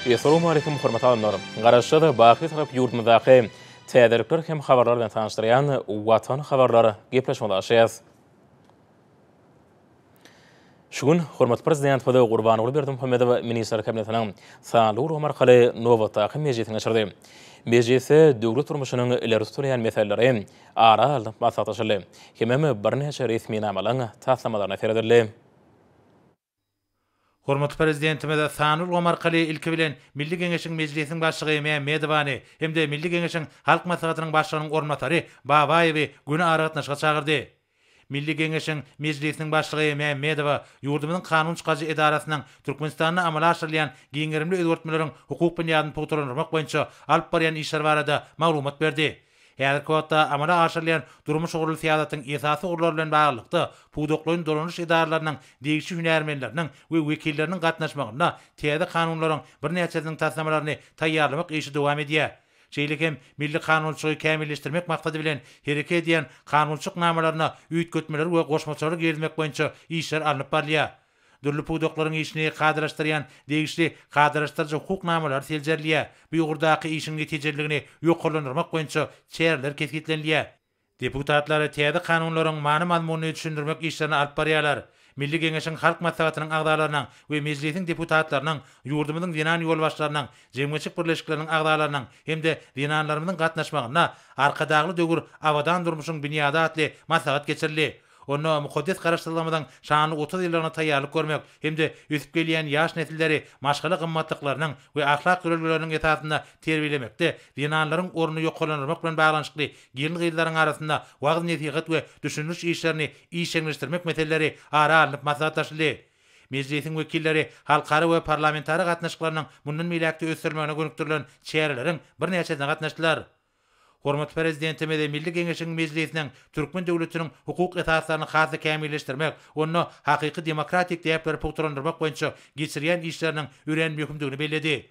Essalawmaleýkum hormatly adamlar! Garaşsyz, baky Bitarap ýurdumyzdaky täzelikler hem habarlar bilen tanyşdyrýan Watan habarlar gepleşigimizi açýas. Şu gün hormatly Prezidentimiz Gurbanguly Berdimuhamedow Ministrler Kabinetiniň sanly ulgam arkaly nobatdaky mejlisini geçirdi. Mejlisde döwlet durmuşynyň ileri tutulýan meseleleri ara alnyp maslahatlaşyldy hemem birnäçe resminamalaryň taslamalaryna seredildi. Hormatly Prezidentimiz sanly ulgam arkaly ilki bilen Milli Geňeşiň Mejlisiniň Başlygy Mämmedowany hem-de Milli Geňeşiň Halk Maslahatynyň Başlygynyň orunbasary Babaýewi göni aragatnaşyga çagyrdy. Milli Geňeşiň Mejlisiniň Başlygy Mämmedowa ýurdumyzyň kanun çykaryjy edarasynyň Türkmenistanda amala aşyrylýan giň gerimli özgertmeleriň hukuk binýadyny pugtalandyrmak boýunça alyp barýan işleri barada maglumat berdi. Häzirki wagtda amala aşyrylýan durmuş ugurly syýasatyň esasy ugurlary bilen baglylykda, pudaklaýyn dolanyş edaralarynyň degişli hünärmenleriniň we wekilleriniň gatnaşmagynda täze kanunlaryň birnäçesiniň taslamalaryny taýýarlamak işi dowam edýär. Şeýle hem milli kanunçylygy kämilleşdirmek maksady bilen hereket edýän kanunçylyk namalaryna üýtgetmeleri we goşmaçalary girizmek boýunça işler alnyp barylýar. Dürli pudaklaryň işini kadalaşdyrýan degişli kadalaşdyryjy hukuk namalary seljerilýär, bu ugurdaky işiň netijeliligini ýokarlandyrmak boýunça çäreler kesgitlenilýär. Deputatlar täze kanunlaryň many-mazmunyny düşündirmek işlerini alyp barýarlar. Milli Geňeşiň Halk Maslahatynyň agzalarynyň we Mejlisiň deputatlarynyň, ýurdumyzyň zenan ýolbaşçylarynyň, jemgyýetçilik birleşikleriniň agzalarynyň hem-de zenanlarymyzyň gatnaşmagynda Arkadagly döwür, abadan durmuşyň binýady atly maslahat geçirildi. Onda mukaddes Garaşsyzlygymyzyň şanly 30 ýyllygyna taýýarlyk görmek hem-de ösüp gelýän ýaş nesilleri maşgala gymmatlyklarynyň we ahlak ýörelgeleriniň esasynda terbiýelemekde zenanlaryň ornuny ýokarlandyrmak bilen baglanyşykly gelin-gyzlaryň arasynda wagyz-nesihat we düşündiriş işlerini işjeňleşdirmek meseleleri ara alnyp maslahatlaşyldy. Mejlisiň wekilleri halkara we parlamentara gatnaşyklarynyň mundan beýläk-de ösdürilmegine gönükdirilen çäreleriň birnäçesine gatnaşdylar. Hormatly Prezidentimiz Milli Geňeşiň Mejlisiniň türkmen döwletiniň hukuk esaslaryny has-da kämilleşdirmek, onda hakyky demokratik däpleri pugtalandyrmak boýunça geçirýän işleriniň örän möhümdigini belledi.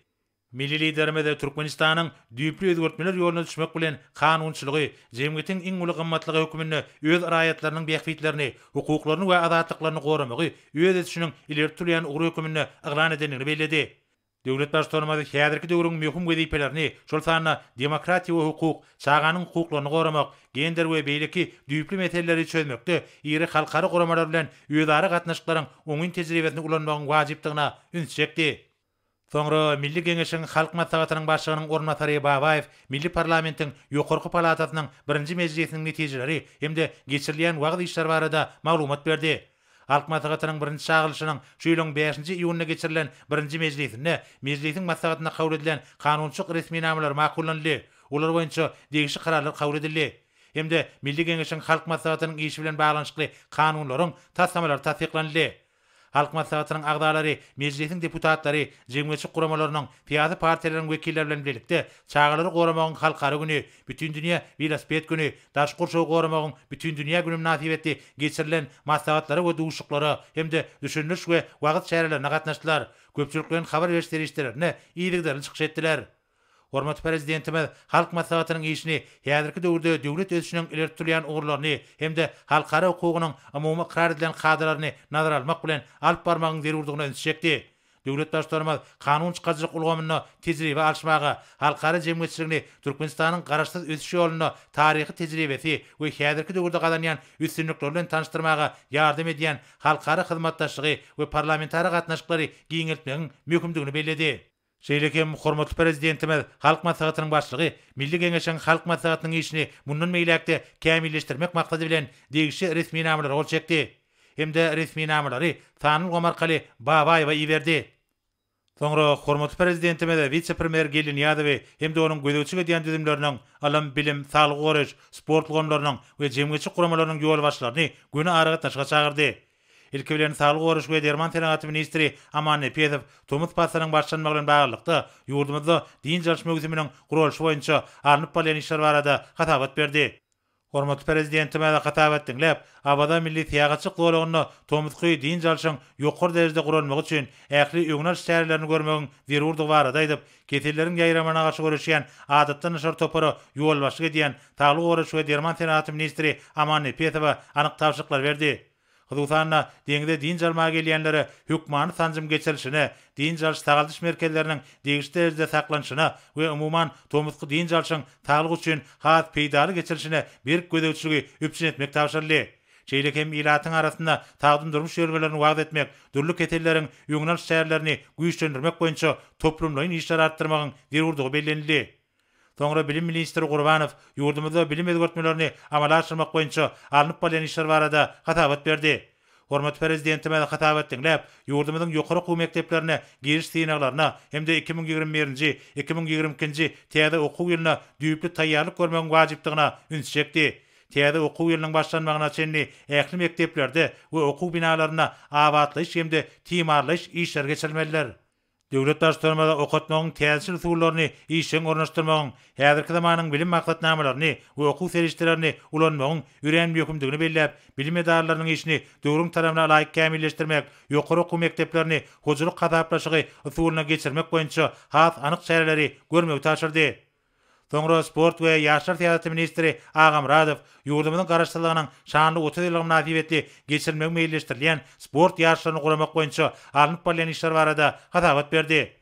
Milli Liderimiz Türkmenistanyň düýpli özgertmeler ýoluna düşmek bilen kanunçylygy jemgyýetiň iň uly gymmatlygy hökmünde öz raýatlarynyň bähbitlerini, hukuklaryny we azatlyklaryny goramagy öz ösüşiniň ileri tutulýan ugry hökmünde yglan edendigini belledi. Döwlet Baştutanymyz häzirki döwrüň möhüm wezipelerini, şol sanda demokratiýa we hukuk, çaganyň hukuklaryny goramak, gender we beýleki düýpli meseleleri çözmekde iri halkara guramalar bilen özara gatnaşyklaryň oňyn tejribesini ulanmagyň wajypdygyna üns çekdi. Soňra Milli Geňeşiň Halk Maslahatynyň Başlygynyň orunbasary Babaýew milli parlamentiň ýokarky palatasynyň birinji mejlisiniň netijeleri hem-de geçirilýän wagyz işleri barada maglumat berdi. Halk Maslahatynyň birinji çagyrylyşynyň şu ýylyň bäşinji iýunynda geçirilen birinji mejlisinde Mejlisiň maslahatynda kabul edilen kanunçylyk resminamalary makullanyldy, olar boýunça degişli kararlar kabul edildi hem-de Milli Geňeşiň Halk Maslahatynyň işi bilen baglanyşykly kanunlaryň taslamalary tassyklanyldy. Halk Maslahatynyň agzalary, Mejlisiň deputatlary, jemgyýetçilik guramalarynyň, syýasy partiýalaryň wekilleri bilen bilelikde Çagalary goramagyň halkara güni, Bütindünýä welosiped güni, Daşky gurşawy goramagyň bütindünýä güni mynasybetli geçirilen maslahatlara we duşuşyklara hem-de düşündiriş we wagyz çärelerine gatnaşdylar, köpçülikleýin habar beriş serişdelerinde yzygiderli çykyş etdiler. Hormatly Prezidentimiz Halk Maslahatynyň işini häzirki döwürde döwlet ösüşiniň ileri tutulýan ugurlaryny hem-de halkara hukugynyň umumy ykrar edilen kadalaryny nazara almak bilen alyp barmagyň zerurdygyna ünsi çekdi. Döwlet Baştutanymyz kanun çykaryjylyk ulgamynda tejribe alyşmaga, halkara jemgyýetçiligini Türkmenistanyň garaşsyz ösüş ýolunda taryhy tejribesi we häzirki döwürde gazanýan üstünlikleri bilen tanyşdyrmaga ýardam edýän halkara hyzmatdaşlygy we parlamentara gatnaşyklary giňeltmegiň möhümdigini belledi. Şeýle hem hormatly Prezidentimiz Halk Maslahatynyň Başlygy Milli Geňeşiň Halk Maslahatynyň işini mundan beýläk-de kämilleşdirmek maksady bilen degişli resminamalara gol çekdi hem-de resminamalary sanly ulgam arkaly Babaýewa iberdi. Soňra hormatly Prezidentimiz wise-premýer Geldi Nyýazowy hem-de onuň gözegçilik edýän düzümleriniň, ylym, bilim, saglygy goraýyş, sport ulgamlarynyň we jemgyýetçilik guramalarynyň ýolbaşçylaryny göni aragatnaşyga çagyrdy. Ilki bilen saglygy goraýyş we derman senagaty ministri Aman Nepesow tomus paslynyň başlanmagy bilen baglylykda, ýurdumyzda dynç alyş möwsüminiň guralyşy boýunça alnyp barylýan işler barada hasabat berdi. Hormatly Prezidentimiz hasabat diňläp, Awaza milli syýahatçylyk zolagynda tomusky dynç alşyň ýokary derejede guralmagy üçin ähli öňüni alyş çärelerini görmegiň zerurdygy barada aýdyp, keselleriň ýaýramagyna garşy göreşýän adatdan daşary topara ýolbaşçylyk edýän saglygy goraýyş we derman senagaty ministri Aman Nepesowa anyk tabşyryklary berdi. Hususan-da, deňze dynç almaga gelýänlere hökmany sanjym geçirilişine, dynç alyş-sagaldyş merkezleriniň degişli derejede saklanyşyna we umuman, tomusky dynç alşyň saglyk üçin has peýdaly geçirilişine berk gözegçiligi üpjün etmek tabşyryldy. Şeýle hem ilatyň arasynda sagdyn durmuş ýörelgelerini wagyz etmek, dürli keselleriň öňüni alyş çärelerini güýçlendirmek boýunça toplumlaýyn işleri artdyrmagyň zerurdygy bellenildi. Soňra bilim ministri Gurbanow ýurdumyzda bilim özgertmelerini amala aşyrmak boýunça alnyp barylýan işler barada hasabat berdi. Hormatly Prezidentimiz hasabat diňläp, ýurdumyzyň ýokary okuw mekdeplerine giriş synaglaryna hem-de 2021-nji, 2022-nji täze okuw ýylyna düýpli taýýarlyk görmegiň wajypdygyna ünsi çekdi. Täze okuw ýylynyň başlanmagyna çenli ähli mekdeplerde we okuw binalarynda abatlaýyş hem-de timarlaýyş işleri geçirilmelidir. Döwlet Baştutanymyz okatmagyň täzeçil usullaryny işjeň ornaşdyrmagyň, häzirki zamanyň bilim maksatnamalaryny we okuw serişdelerini ulanmagyň örän möhümdigini belläp, bilim edaralarynyň işini döwrüň talabyna laýyk kämilleşdirmek, ýokary okuw mekdeplerini hojalyk hasaplaşygy usulyna geçirmek boýunça has anyk çäreleri görmegi tabşyrdy. Soňra sport we ýaşlar syýasaty ministri Aga Myradow ýurdumyzyň Garaşsyzlygynyň şanly 30 ýyllygy mynasybetli geçirilmegi meýilleşdirilýän sport ýaryşlaryny guramak boýunça alnyp barylýan işler barada hasabat berdi.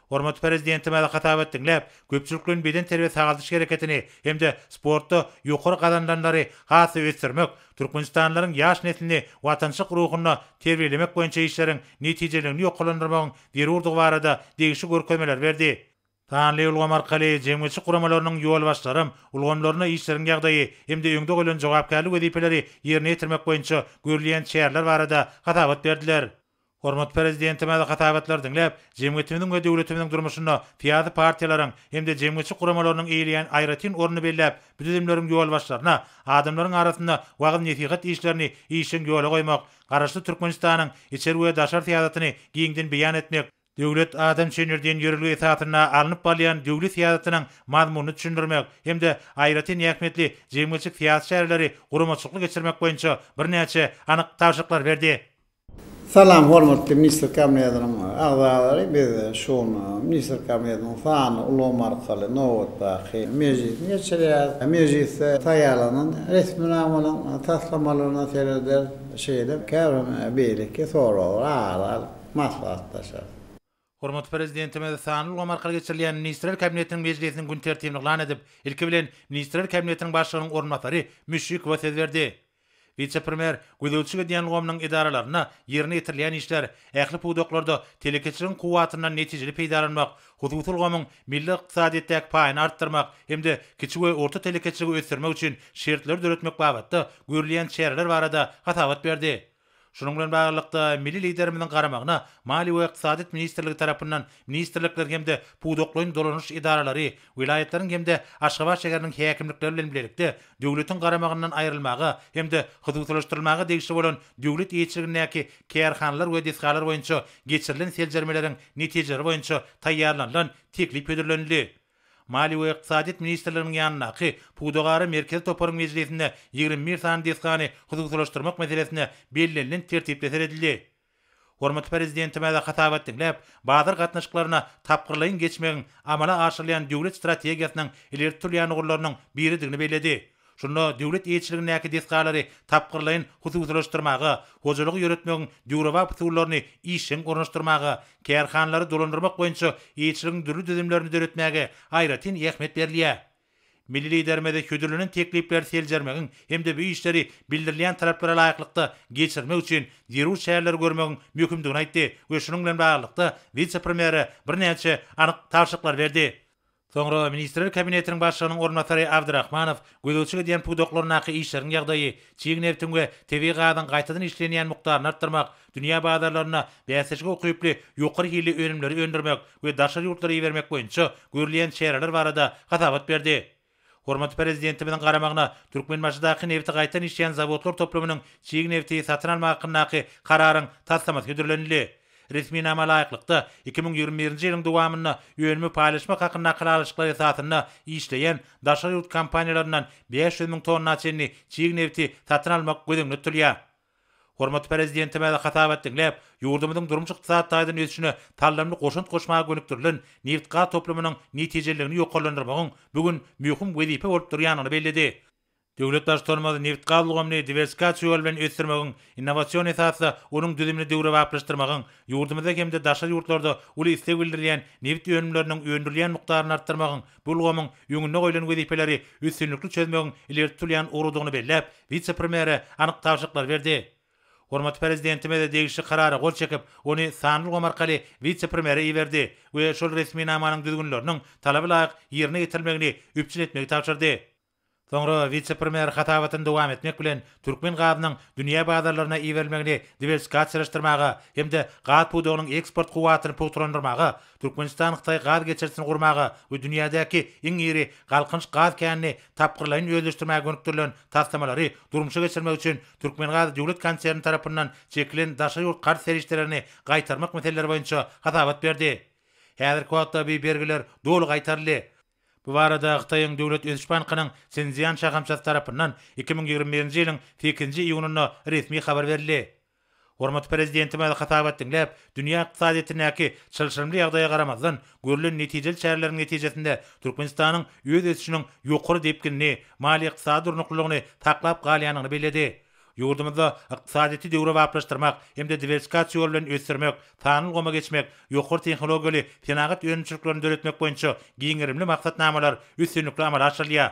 Hormatly Prezidentimiz hasabat diňläp, köpçülikleýin bedenterbiýe-sagaldyş hereketini hem-de sportda ýokary gazanylanlary has-da ösdürmek, türkmenistanlylaryň ýaş neslini watançylyk ruhunda terbiýelemek boýunça işleriň netijeliligini ýokarlandyrmagyň zerurdygy barada degişli görkezmeleri berdi. Sanly ulgam arkaly jemgyýetçilik guramalarynyň ýolbaşçylaram ulgamlarynda işleriň ýagdaýy hem-de öňde goýlan jogapkärli wezipeleri ýerine ýetirmek boýunça görülýän çäreler barada hasabat berdiler. Hormatly Prezidentimiz hasabatlary diňläp, jemgyýetimiziň we döwletimiziň durmuşynda syýasy partiýalaryň hem-de jemgyýetçilik guramalarynyň eýeleýän aýratyn ornuny belläp, bu düzümleriň ýolbaşçylaryna adamlaryň arasynda wagyz-nesihat işlerini işjeň ýola goýmak, Garaşsyz Türkmenistanyň içeri we daşary syýasatyny giňden beýan etmek, Döwlet adam üçindir diýen ýörelge esasynda alnyp barylýan döwlet syýasatynyň mazmunyny düşündirmek hem-de aýratyn ähmiýetli jemgyýetçilik-syýasy çäreleri guramaçylykly geçirmek boýunça birnäçe anyk tabşyryklary berdi. Salam hormatly Ministr Kabinetiniň agzalary biz şu gün Ministr Kabinetiniň sanly ulgam arkaly nobatdaky mejlisini geçirýäris. Mejlisde taýýarlanan resminamalaryň taslamalaryna serederis, şeýle käbir beýleki soraglary ara alyp maslahatlaşarys. Hormatly Prezidentimiz sanly ulgam arkaly geçirilýän Ministrler Kabinetiniň mejlisiniň gün tertibini yglan edip, ilki bilen, Ministrler Kabinetiniň Başlygynyň orunbasary Müşşikowa söz berdi. Wise-premýer gözegçilik edýän ulgamynyň edaralarynda ýerine ýetirilýän işler, ähli pudaklarda telekeçiligiň kuwwatyndan netijeli peýdalanmak, hususy ulgamyň milli ykdysadyýetdäki paýyny artdyrmak hem-de kiçi we orta telekeçiligi ösdürmek üçin şertleri döretmek babatda görülýän çäreler barada hasabat berdi. Şunuň bilen baglylykda, milli Liderimiziň garamagyna Maliýe we ykdysadyýet ministrligi tarapyndan ministrlikler hem-de pudaklaýyn dolanyş edaralary, welaýatlaryň hem-de Aşgabat şäheriniň häkimlikleri bilen bilelikde döwletiň garamagyndan aýrylmaga hem-de hususylaşdyrylmaga degişli bolan döwlet eýeçiligindäki kärhanalar we desgalar boýunça geçirilen seljermeleriň netijeleri boýunça taýýarlanylan teklip hödürlenildi. Maliýe we ykdysadyýet ministrliginiň ýanyndaky Pudagara merkezi toparyň mejlisinde 21 sany desgany hususylaşdyrmak meselesine bellenilen tertipde seredildi. Hormatly Prezidentimiz hasabat diňläp, bazar gatnaşyklaryna tapgyrlaýyn geçmegiň amala aşyrylýan döwlet strategiýasynyň ileri tutulýan ugurlarynyň biridigini belledi. Şunda döwlet eýeçiligindäki desgalary tapgyrlaýyn hususylaşdyrmaga, hojalygy ýöretmegiň döwrebap usullaryny işjeň ornaşdyrmaga, kärhanalary dolandyrmak boýunça eýeçiligiň dürli düzümlerini döretmäge aýratyn ähmiýet berilýär. Milli Liderimiz hödürlenen teklipleri seljermegiň hem-de bu işleri bildirilýän talaplara laýyklykda geçirmek üçin zerur çäreleri görmegiň möhümdigini aýtdy we şunuň bilen baglylykda wise-premýere birnäçe anyk tabşyryklary berdi. Soňra Ministrler Kabinetiniň Başlygynyň orunbasary Abdyrahmanow gözegçilik edýän pudaklaryndaky işleriň ýagdaýy, çig nebtiň we tebigy gazyň gaýtadan işlenýän mukdaryny artdyrmak, dünýä bazarlarynda bäsleşige ukyply ýokary hilli önümleri öndürmek we daşary ýurtlara ibermek boýunça görülýän çäreler barada hasabat berdi. Hormatly Prezidentimiziň garamagyna Türkmenbaşydaky nebiti gaýtadan işleýän zawodlar toplumynyň çig nebti satyn almak hakyndaky Kararyň taslamasy hödürlenildi. Resminama laýyklykda, 2021-nji ýylyň dowamynda önümi paýlaşmak hakyndaky ylalaşyklar esasynda işleýän daşary ýurt kompaniýalaryndan 500 müň tonna çenli çig nebti satyn almak göz öňünde tutulýar. Hormatly Prezidentimiz hasabat diňläp, ýurdumyzyň durmuş-ykdysady taýdan ösüşine saldamly goşant goşmaga gönükdirilen nebitgaz toplumynyň netijeliligini ýokarlandyrmagyň bu gün möhüm wezipe bolup durýandygyny belledi. Döwlet Baştutanymyz nebitgaz ulgamyny diwersifikasiýa ýoly bilen ösdürmegiň, innowasion esasda onuň düzümini döwrebaplaşdyrmagyň, ýurdumyzda hem-de daşary ýurtlarda uly isleg bildirilýän nebit önümleriniň öndürilýän mukdaryny artdyrmagyň bu ulgamyň öňünde goýlan wezipeleri üstünlikli çözmegiň ileri tutulýan ugrudygyny belläp, wise-premýere anyk tabşyryklary berdi. Hormatly Prezidentimiz degişli Karara gol çekip, ony sanly ulgam arkaly wise-premýere iberdi we şol resminamanyň düzgünleriniň talaba laýyk ýerine ýetirilmegini üpjün etmegi tabşyrdy. Soňra wise-premýer hasabatyny dowam etmek bilen, türkmen gazynyň dünýä bazarlaryna iberilmegini diwersifikasiýalaşdyrmaga hem-de gaz pudagynyň eksport kuwwatyny pugtalandyrmaga, Türkmenistan-Hytaý gaz geçirijisini gurmaga we dünýädäki iň iri Galkynyş gaz känini tapgyrlaýyn özleşdirmäge gönükdirilen taslamalary durmuşa geçirmek üçin Türkmengaz döwlet konserni tarapyndan çekilen daşary ýurt karz serişdelerini gaýtarmak meseleleri boýunça hasabat berdi. Häzirki wagtda bu bergiler doly gaýtaryldy. Bu barada Hytaýyň Döwlet ösüş bankynyň Sinszýan şahamçasy tarapyndan 2021-nji ýylyň sekizinji iýunynda resmi habar berildi. Hormatly Prezidentimiz hasabat diňläp, dünýä ykdysadyýetindäki çylşyrymly ýagdaýa garamazdan, görlen netijeli çäreleriň netijesinde Türkmenistanyň öz ösüşiniň ýokary depginini, maliýe-ykdysady durnuklylygyny saklap galýandygyny belledi. Ýurdumyzda ykdysadyýeti döwrebaplaşdyrmak hem-de diwersifikasiýa ýoly bilen ösdürmek, sanly ulgama geçmek, ýokary tehnologiýaly senagat önümçiliklerini döretmek boýunça giň gerimli maksatnamalar üstünlikli amala aşyrylýar.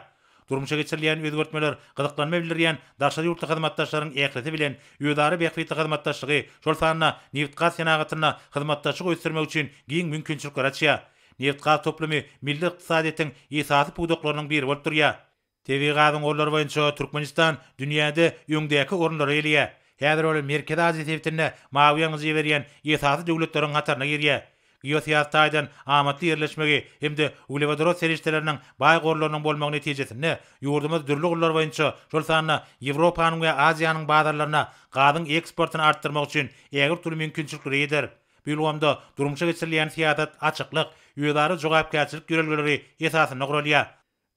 Durmuşa geçirilýän özgertmeler gyzyklanma bildirýän daşary ýurtly hyzmatdaşlaryň ählisi bilen özara bähbitli hyzmatdaşlygy, şol sanda nebitgaz senagatynda hyzmatdaşlygy ösdürmek üçin giň mümkinçilikleri açýar. Nebitgaz toplumy milli ykdysadyýetiň esasy pudaklarynyň biri bolup durýar. Tebigy gazyň gorlary boýunça Türkmenistan dünýäde öňdäki orunlary eýeleýär. Häzir ol Merkezi Aziýa sebitinde mawy ýangyjy iberýän esasy döwletleriň hataryna girýär. Geosyýasy taýdan amatly ýerleşmegi hem-de uglewodorod serişdeleriniň baý gorlarynyň bolmagy netijesinde ýurdumyz dürli ugurlar boýunça, şol sanda Ýewropanyň we Aziýanyň bazarlaryna gazyň eksportyny artdyrmak üçin ägirt uly mümkinçiliklere eýedir. Bu ulgamda durmuşa geçirilýän syýasat açyklyk, özara jogapkärçilik ýörelgeleri esasynda guralýar.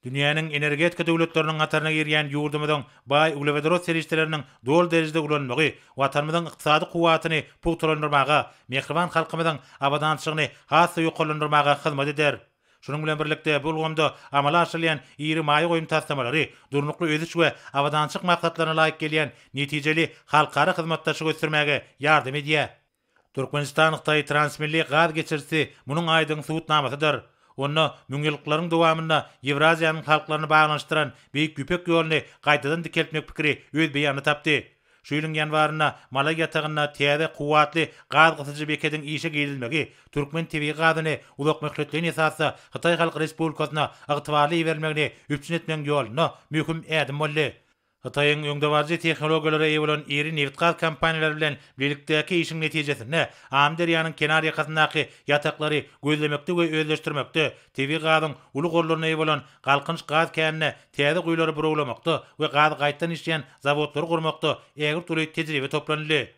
Dünýäniň energetika döwletleriniň hataryna girýän ýurdumyzyň baý uglewodorod serişdeleriniň doly derejede ulanylmagy Watanymyzyň ykdysady kuwwatyny pugtalandyrmaga, mähriban halkymyzyň abadançylygyny has-da ýokarlandyrmaga hyzmat eder. Şunuň bilen birlikde, bu ulgamda amala aşyrylýan iri maýa goýum taslamalary durnukly ösüş we abadançylyk maksatlaryna laýyk gelýän netijeli halkara hyzmatdaşlygy ösdürmäge ýardam edýär. Türkmenistan-Hytaý transmilli gaz geçirijisi munuň aýdyň subutnamasydyr. Onda müňýyllyklaryň dowamynda Ýewraziýanyň halklaryny baglanyşdyran Beýik Ýüpek ýoluny gaýtadan dikeltmek pikiri öz beýanyny tapdy. Şu ýylyň ýanwarynda Malaý ýatagynda täze kuwwatly gaz gysyjy bekediň işe girizilmegi türkmen tebigy gazyny uzakmöhletleýin esasda Hytaý Halk Respublikasyna ygtybarly iberilmegini üpjün etmegiň ýolunda möhüm ädim boldy. Hytaýyň öňdebaryjy tehnologiýalara eýe bolan iri nebitgaz kompaniýalary bilen bilelikdäki işiň netijesinde Amyderýanyň kenar ýakasyndaky ýataklary gözlemekde we özleşdirmekde, tebigy gazyň uly gorlaryna eýe bolan Galkynyş gaz käninde täze guýulary burawlamakda we gazy gaýtadan işleýän zawodlary gurmakda ägirt uly tejribe toplanyldy.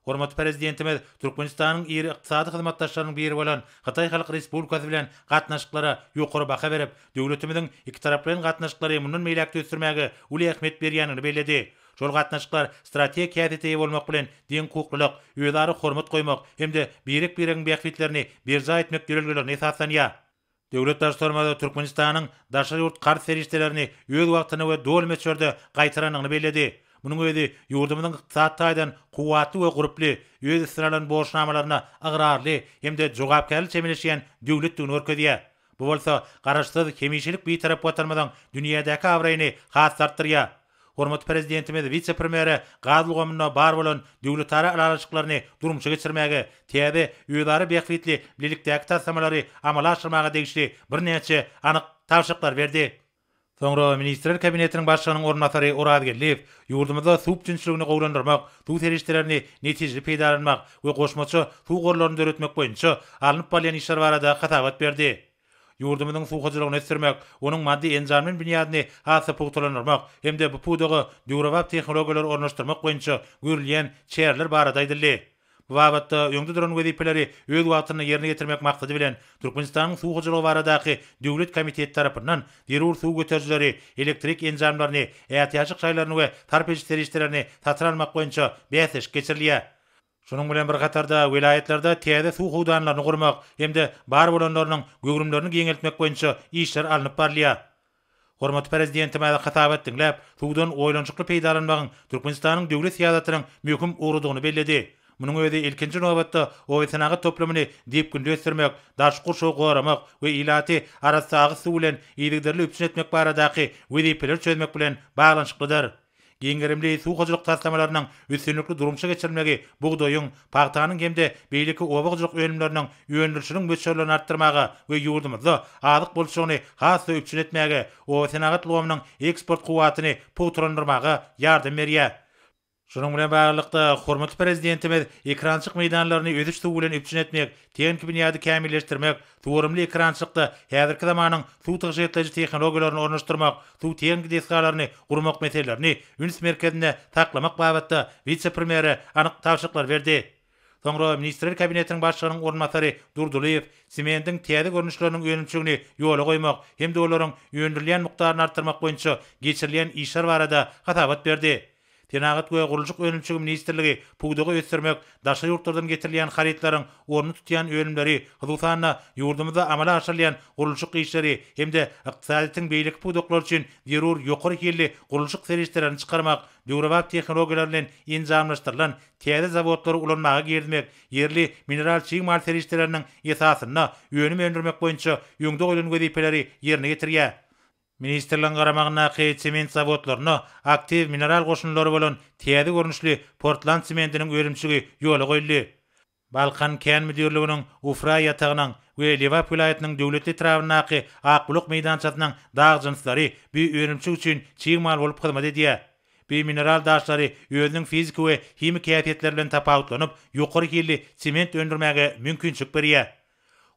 Hormatly Prezidentimiz Türkmenistanyň iri ykdysady hyzmatdaşlarynyň biri bolan Hytaý Halk Respublikasy bilen gatnaşyklara ýokary baha berip, döwletimiziň ikitaraplaýyn gatnaşyklary mundan beýläk-de ösdürmäge uly ähmiýet berýändigini belledi. Şol gatnaşyklar strategik häsiýete eýe bolmak bilen, deňhukuklylyk, özara hormat goýmak hem-de birek-biregiň bähbitlerini berjaý etmek ýörelgelerine esaslanýar. Döwlet Baştutanymyz Türkmenistanyň daşary ýurt karz serişdelerini öz wagtynda we doly möçberde gaýtarandygyny belledi. Munuň özi ýurdumyzyň ykdysady taýdan kuwwatly we gurply, öz üstüne alan borçnamalaryna ygrarly hem-de jogapkärli çemeleşýän döwletdigini görkezýär. Bu bolsa Garaşsyz, hemişelik Bitarap Watanymyzyň dünýädäki abraýyny has-da artdyrýar. Hormatly Prezidentimiz wise-premýere gaz ulgamynda bar bolan döwletara ylalaşyklaryny durmuşa geçirmäge, täze, özara bähbitli bilelikdäki taslamalary amala aşyrmaga degişli birnäçe anyk tabşyryklary berdi. Soňra Ministrler Kabinetiniň Başlygynyň orunbasary Oraz Geldiýew ýurdumyzda suw üpjünçiligini gowulandyrmak, suw serişdelerini netijeli peýdalanmak we goşmaça suw gorlaryny döretmek boýunça alnyp barylýan işler barada hasabat berdi. Ýurdumyzyň suw hojalygyny ösdürmek, onuň maddy-enjamlaýyn binýadyny has-da pugtalandyrmak hem-de bu pudaga döwrebap tehnologiýalary ornaşdyrmak boýunça görülýän çäreler barada aýdyldy. Bu babatda öňde duran wezipeleri öz wagtynda ýerine ýetirmek maksady bilen, Türkmenistanyň Suw hojalygy baradaky döwlet komiteti tarapyndan zerur suw göterijileri, elektrik enjamlaryny, ätiýaçlyk şaýlaryny we sarp ediş serişdelerini satyn almak boýunça bäsleşik geçirilýär. Şunuň bilen bir hatarda, welaýatlarda täze suw howdanlaryny gurmak hem-de bar bolanlarynyň göwrümlerini giňeltmek boýunça işler alnyp barylýar. Hormatly Prezidentimiz hasabat diňläp, suwdan oýlanyşykly peýdalanmagyň Türkmenistanyň döwlet syýasatynyň möhüm ugrudygyny belledi. Munuň özi ilkinji nobatda obasenagat toplumyny depginli ösdürmek, daşky gurşawy goramak we ilaty arassa agyz suw bilen yzygiderli üpjün etmek baradaky wezipeleri çözmek bilen baglanyşyklydyr. Giň gerimli suw hojalyk taslamalarynyň üstünlikli durmuşa geçirilmegi bugdaýyň, pagtanyň hem-de beýleki oba hojalyk önümleriniň öndürilişiniň möçberlerini artdyrmaga we ýurdumyzda azyk bolçulygyny has-da üpjün etmäge, obasenagat ulgamynyň eksport kuwwatyny pugtalandyrmaga ýardam berýär. Şunuň bilen baglylykda, hormatly Prezidentimiz ekerançylyk meýdanlaryny ösüş suwy bilen üpjün etmek, tehniki binýady kämilleşdirmek, suwarymly ekerançylykda häzirki zamanyň suw tygşytlaýjy tehnologiýalaryny ornaşdyrmak, suw-tehniki desgalaryny gurmak meselelerini üns merkezinde saklamak babatda wise-premýere anyk tabşyryklary berdi. Soňra Ministrler Kabinetiniň Başlygynyň orunbasary Durdylyýew semendiň täze görnüşleriniň önümçiligini ýola goýmak hem-de olaryň öndürilýän mukdaryny artdyrmak boýunça geçirilýän işler barada hasabat berdi. Senagat we gurluşyk önümçiligi ministrligi pudagy ösdürmek, daşary ýurtlardan getirilýän harytlaryň ornuny tutýan önümleri, hususan-da, ýurdumyzda amala aşyrylýan gurluşyk işleri hem-de ykdysadyýetiň beýleki pudaklary üçin zerur ýokary hilli gurluşyk serişdelerini çykarmak, döwrebap tehnologiýalar bilen enjamlaşdyrylan täze zawodlary ulanmaga girizmek, ýerli mineral çig mal serişdeleriniň esasynda önüm öndürmek boýunça öňde goýlan wezipeleri ýerine ýetirýär. Ministrligiň garamagyndaky sement zawodlarynda aktiw mineral goşundylary bolan täze görnüşli portland sementiniň önümçiligi ýola goýuldy. Balkan kän müdirliginiň Ufra ýatagynyň we Lebap welaýatynyň Döwletli etrabyndaky Akbulak meýdançasynyň dag jynslary bu önümçilik üçin çig mal bolup hyzmat edýär. Bu mineral daşlary özüniň fiziki we himiki häsiýetleri bilen tapawutlanyp, ýokary hilli sement öndürmäge mümkinçilik berýär.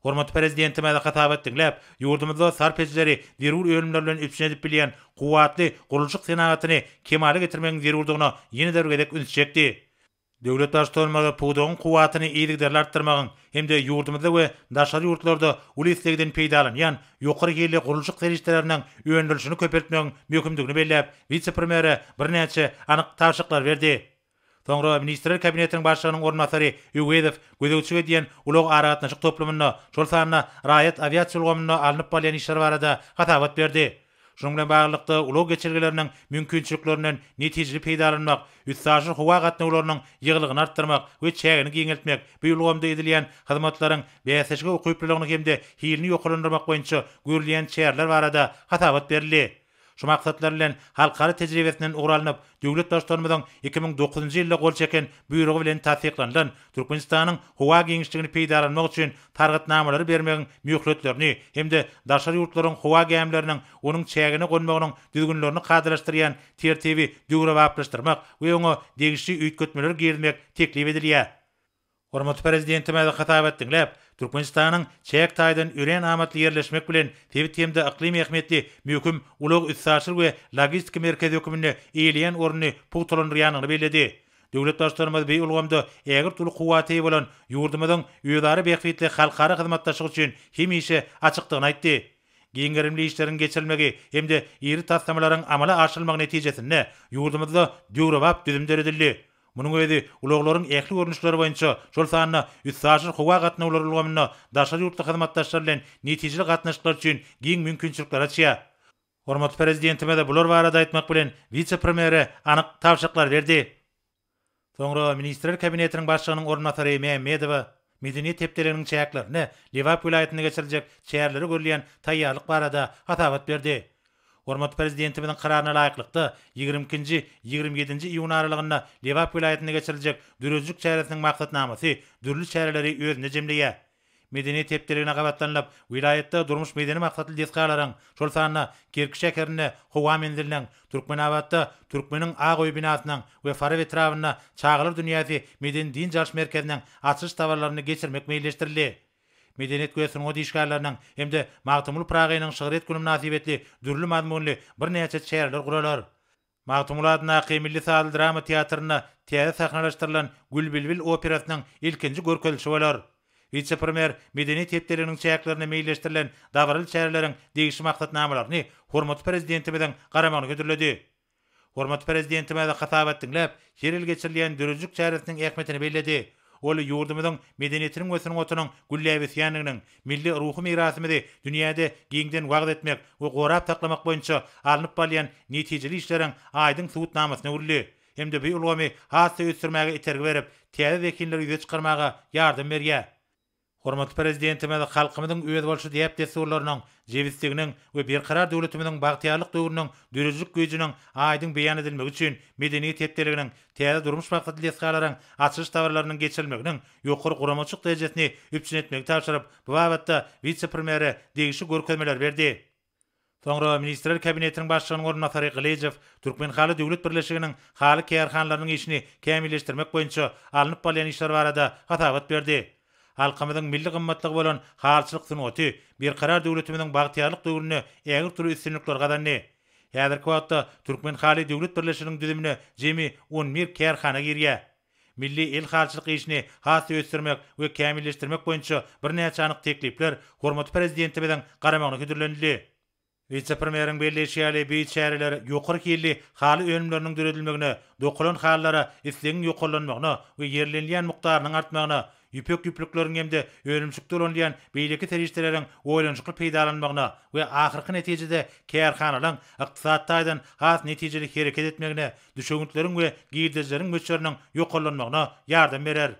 Hormatly Prezidentimiz hasabat diňläp, ýurdumyzda sarp edijileri zerur önümler bilen üpjün edip bilýän kuwwatly gurluşyk senagatyny kemala getirmegiň zerurdygyna ýene-de bir gezek ünsi çekdi. Döwlet Baştutanymyz pudagyň kuwwatyny yzygiderli artdyrmagyň hem-de ýurdumyzda we daşary ýurtlarda uly islegden peýdalanýan ýokary hilli gurluşyk serişdeleriniň öndürilişini köpeltmegiň möhümdigini belläp, wise-premýere birnäçe anyk tabşyryklary berdi. Soňra Ministrler Kabinetiniň Başlygynyň orunbasary Öwezow gözegçilik edýän ulag-aragatnaşyk toplumynda, şol sanda raýat awiasiýa ulgamynda alnyp barylýan işler barada hasabat berdi. Şunuň bilen baglylykda, ulag geçelgeleriniň mümkinçiliklerinden netijeli peýdalanmak, üstaşyr howa gatnawlarynyň ýygylygyny artdyrmak we çägini giňeltmek, bu ulgamda edilýän hyzmatlaryň bäsleşige ukyplylygyny hem-de hilini ýokarlandyrmak boýunça görülýän çäreler barada hasabat berildi. Şu maksatlar bilen, halkara tejribesinden ugur alnyp, döwlet Baştutanymyzyň 2009-njy ýylda gol çeken Buýrugy bilen tassyklanylan Türkmenistanyň howa giňişligini peýdalanmak üçin sargytnamalary bermegiň möhletlerini hem-de daşary ýurtlaryň howa gämileriniň onuň çägine gonmagynyň düzgünlerini kadalaşdyrýan Tertibi döwrebaplaşdyrmak we oňa degişli üýtgetmeleri girizmek teklip edilýär. Hormatly Prezidentimiz hasabat diňläp, Türkmenistanyň çäk taýdan örän amatly ýerleşmek bilen sebit hem-de yklym ähmiýetli möhüm ulag-üstaşyr we logistika merkezi hökmünde eýeleýän ornuny pugtalandyrýandygyny belledi. Döwlet Baştutanymyz bu ulgamda ägirt uly kuwwata eýe bolan ýurdumyzyň özara bähbitli halkara hyzmatdaşlyk üçin hemişe açykdygyny aýtdy. Giň gerimli işleriň geçirilmegi hem-de iri taslamalaryň amala aşyrylmagy netijesinde ýurdumyzda döwrebap düzüm döredildi. Munuň özi ulaglaryň ähli görnüşleri boýunça, şol sanda üstaşyr howa gatnawlary ulgamynda daşary ýurtly hyzmatdaşlar bilen netijeli gatnaşyklar üçin giň mümkinçilikleri açýar. Hormatly Prezidentimiz bular barada aýtmak bilen, wise-premýere anyk tabşyryklary berdi. Soňra Ministrler Kabinetiniň Başlygynyň orunbasary Mämmedowa Medeniýet hepdeliginiň çäklerinde Lebap welaýatynda geçiriljek çärelere görülýän taýýarlyk barada hasabat berdi. Hormatly Prezidentimiziň Kararyna laýyklykda, 22-nji, 27-nji iýun aralygynda Lebap welaýatynda geçiriljek döredijilik çäresiniň maksatnamasy dürli çäreleri özünde jemleýär. Medeniýet hepdeligine gabatlanylyp, welaýatda durmuş-medeni maksatly desgalaryň, şol sanda Kerki şäherinde howa menziliniň, Türkmenabatda Türkmeniň ak öýi binasynyň we Farap etrabynda Çagalar dünýäsi medeni-dynç alyş merkeziniň açylyş dabaralaryny geçirmek meýilleşdirildi. Medeniýet we sungat işgärleriniň hem-de Magtymguly Pyragynyň şygryýet güni mynasybetli dürli mazmunly birnäçe çäreler guralar. Magtymguly adyndaky milli sazly drama teatrynda täze sahnalaşdyrylan Gül-bilbil operasynyň ilkinji görkezilişi bolar. Wise-premýer Medeniýet hepdeliginiň çäklerinde meýilleşdirilen dabaraly çäreleriň degişli maksatnamalaryny hormatly Prezidentimiziň garamagyna hödürledi. Hormatly Prezidentimiz hasabat diňläp, her ýyl geçirilýän döredijilik çäresiniň ähmiýetini belledi. Ol ýurdumyzyň medeniýetiniň we sungatynyň gülläp ösýändiginiň, milli ruhy mirasymyzy dünýäde giňden wagyz etmek we gorap saklamak boýunça alnyp barylýan netijeli işleriň aýdyň subutnamasyna öwrüldi hem-de bu ulgamy has-da ösdürmäge itergi berip, täze zehinleri ýüze çykarmaga ýardam berýär. Hormatly Prezidentimiz halkymyzyň özboluşly däp-dessurlarynyň, jebisliginiň we Berkarar döwletimiziň bagtyýarlyk döwrüniň döredijilik güýjüniň aýdyň beýan edilmegi üçin Medeniýet hepdeliginiň, täze durmuş maksatly desgalaryň açylyş dabaralarynyň geçirilmeginiň ýokary guramaçylyk derejesini üpjün etmegi tabşyryp, bu babatda wise-premýere degişli görkezmeleri berdi. Soňra Ministrler Kabinetiniň Başlygynyň orunbasary Gylyjow Türkmenhaly döwlet birleşiginiň haly kärhanalarynyň işini kämilleşdirmek boýunça alnyp barylýan işler barada hasabat berdi. Halkymyzyň milli gymmatlygy bolan halyçylyk sungaty Berkarar döwletimiziň bagtyýarlyk döwründe ägirt uly üstünlikleri gazandy. Häzirki wagtda Türkmenhaly döwlet birleşiginiň düzümine jemi on bir kärhana girýär. Milli el halyçylyk işini has-da ösdürmek we kämilleşdirmek boýunça birnäçe anyk teklipler hormatly Prezidentimiziň garamagyna hödürlenildi. Wise-premýeriň belleýşi ýaly, bu çäreler ýokary hilli haly önümleriniň döredilmegine, dokalan halylara islegiň ýokarlanmagyna we ýerlenilýän mukdarynyň artmagyna, ýüpek ýüplükleriň hem-de önümçilikde ulanylýan beýleki serişdeleriň oýlanyşykly peýdalanylmagyna we ahyrky netijede kärhanalaryň ykdysady taýdan has netijeli hereket etmegine, düşewüntleriň we girdejileriň möçberiniň ýokarlanmagyna ýardam berer.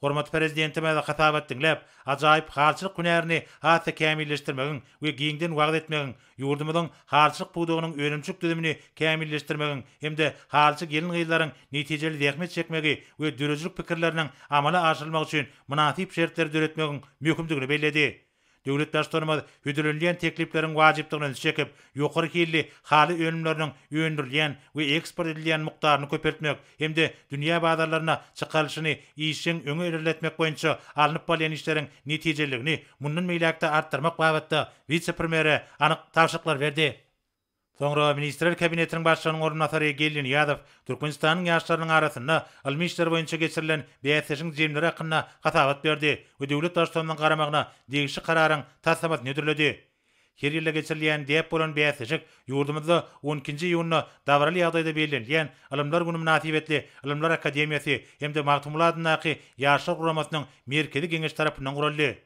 Hormatly Prezidentimiz hasabat diňläp, ajaýyp halyçylyk hünärini has-da kämilleşdirmegiň we giňden wagyz etmegiň, ýurdumyzyň halyçylyk pudagynyň önümçilik düzümini kämilleşdirmegiň hem-de halyçy gelin-gyzlaryň netijeli zähmet çekmegi we döredijilik pikirleriniň amala aşyrylmagy üçin mynasyp şertleri döretmegiň möhümdigini belledi. Döwlet Baştutanymyz hödürlenilýän teklipleriň wajypdygyna ünsi çekip, ýokary hilli haly önümleriniň öndürilýän we eksport edilýän mukdaryny köpeltmek hem-de dünýä bazarlaryna çykarylyşyny işjeň öňe ilerletmek boýunça alnyp barylýan işleriň netijeliligini mundan beýläk-de artdyrmak babatda wise-premýere anyk tabşyryklary berdi. Soňra Ministrler Kabinetiniň Başlygynyň orunbasary Geldi Nyýazow Türkmenistanyň ýaşlarynyň arasynda ylmy işler boýunça geçirilen bäsleşigiň jemleri hakynda hasabat berdi we döwlet Baştutanynyň garamagyna degişli Kararyň taslamasyny hödürledi. Her ýylda geçirilýän däp bolan bäsleşik ýurdumyzda on ikinji iýunda dabaraly ýagdaýda bellenilýän Ylymlar güni mynasybetli Ylymlar akademiýasy hem-de Magtymguly adyndaky Ýaşlar guramasynyň Merkezi Geňeşi tarapyndan guraldy.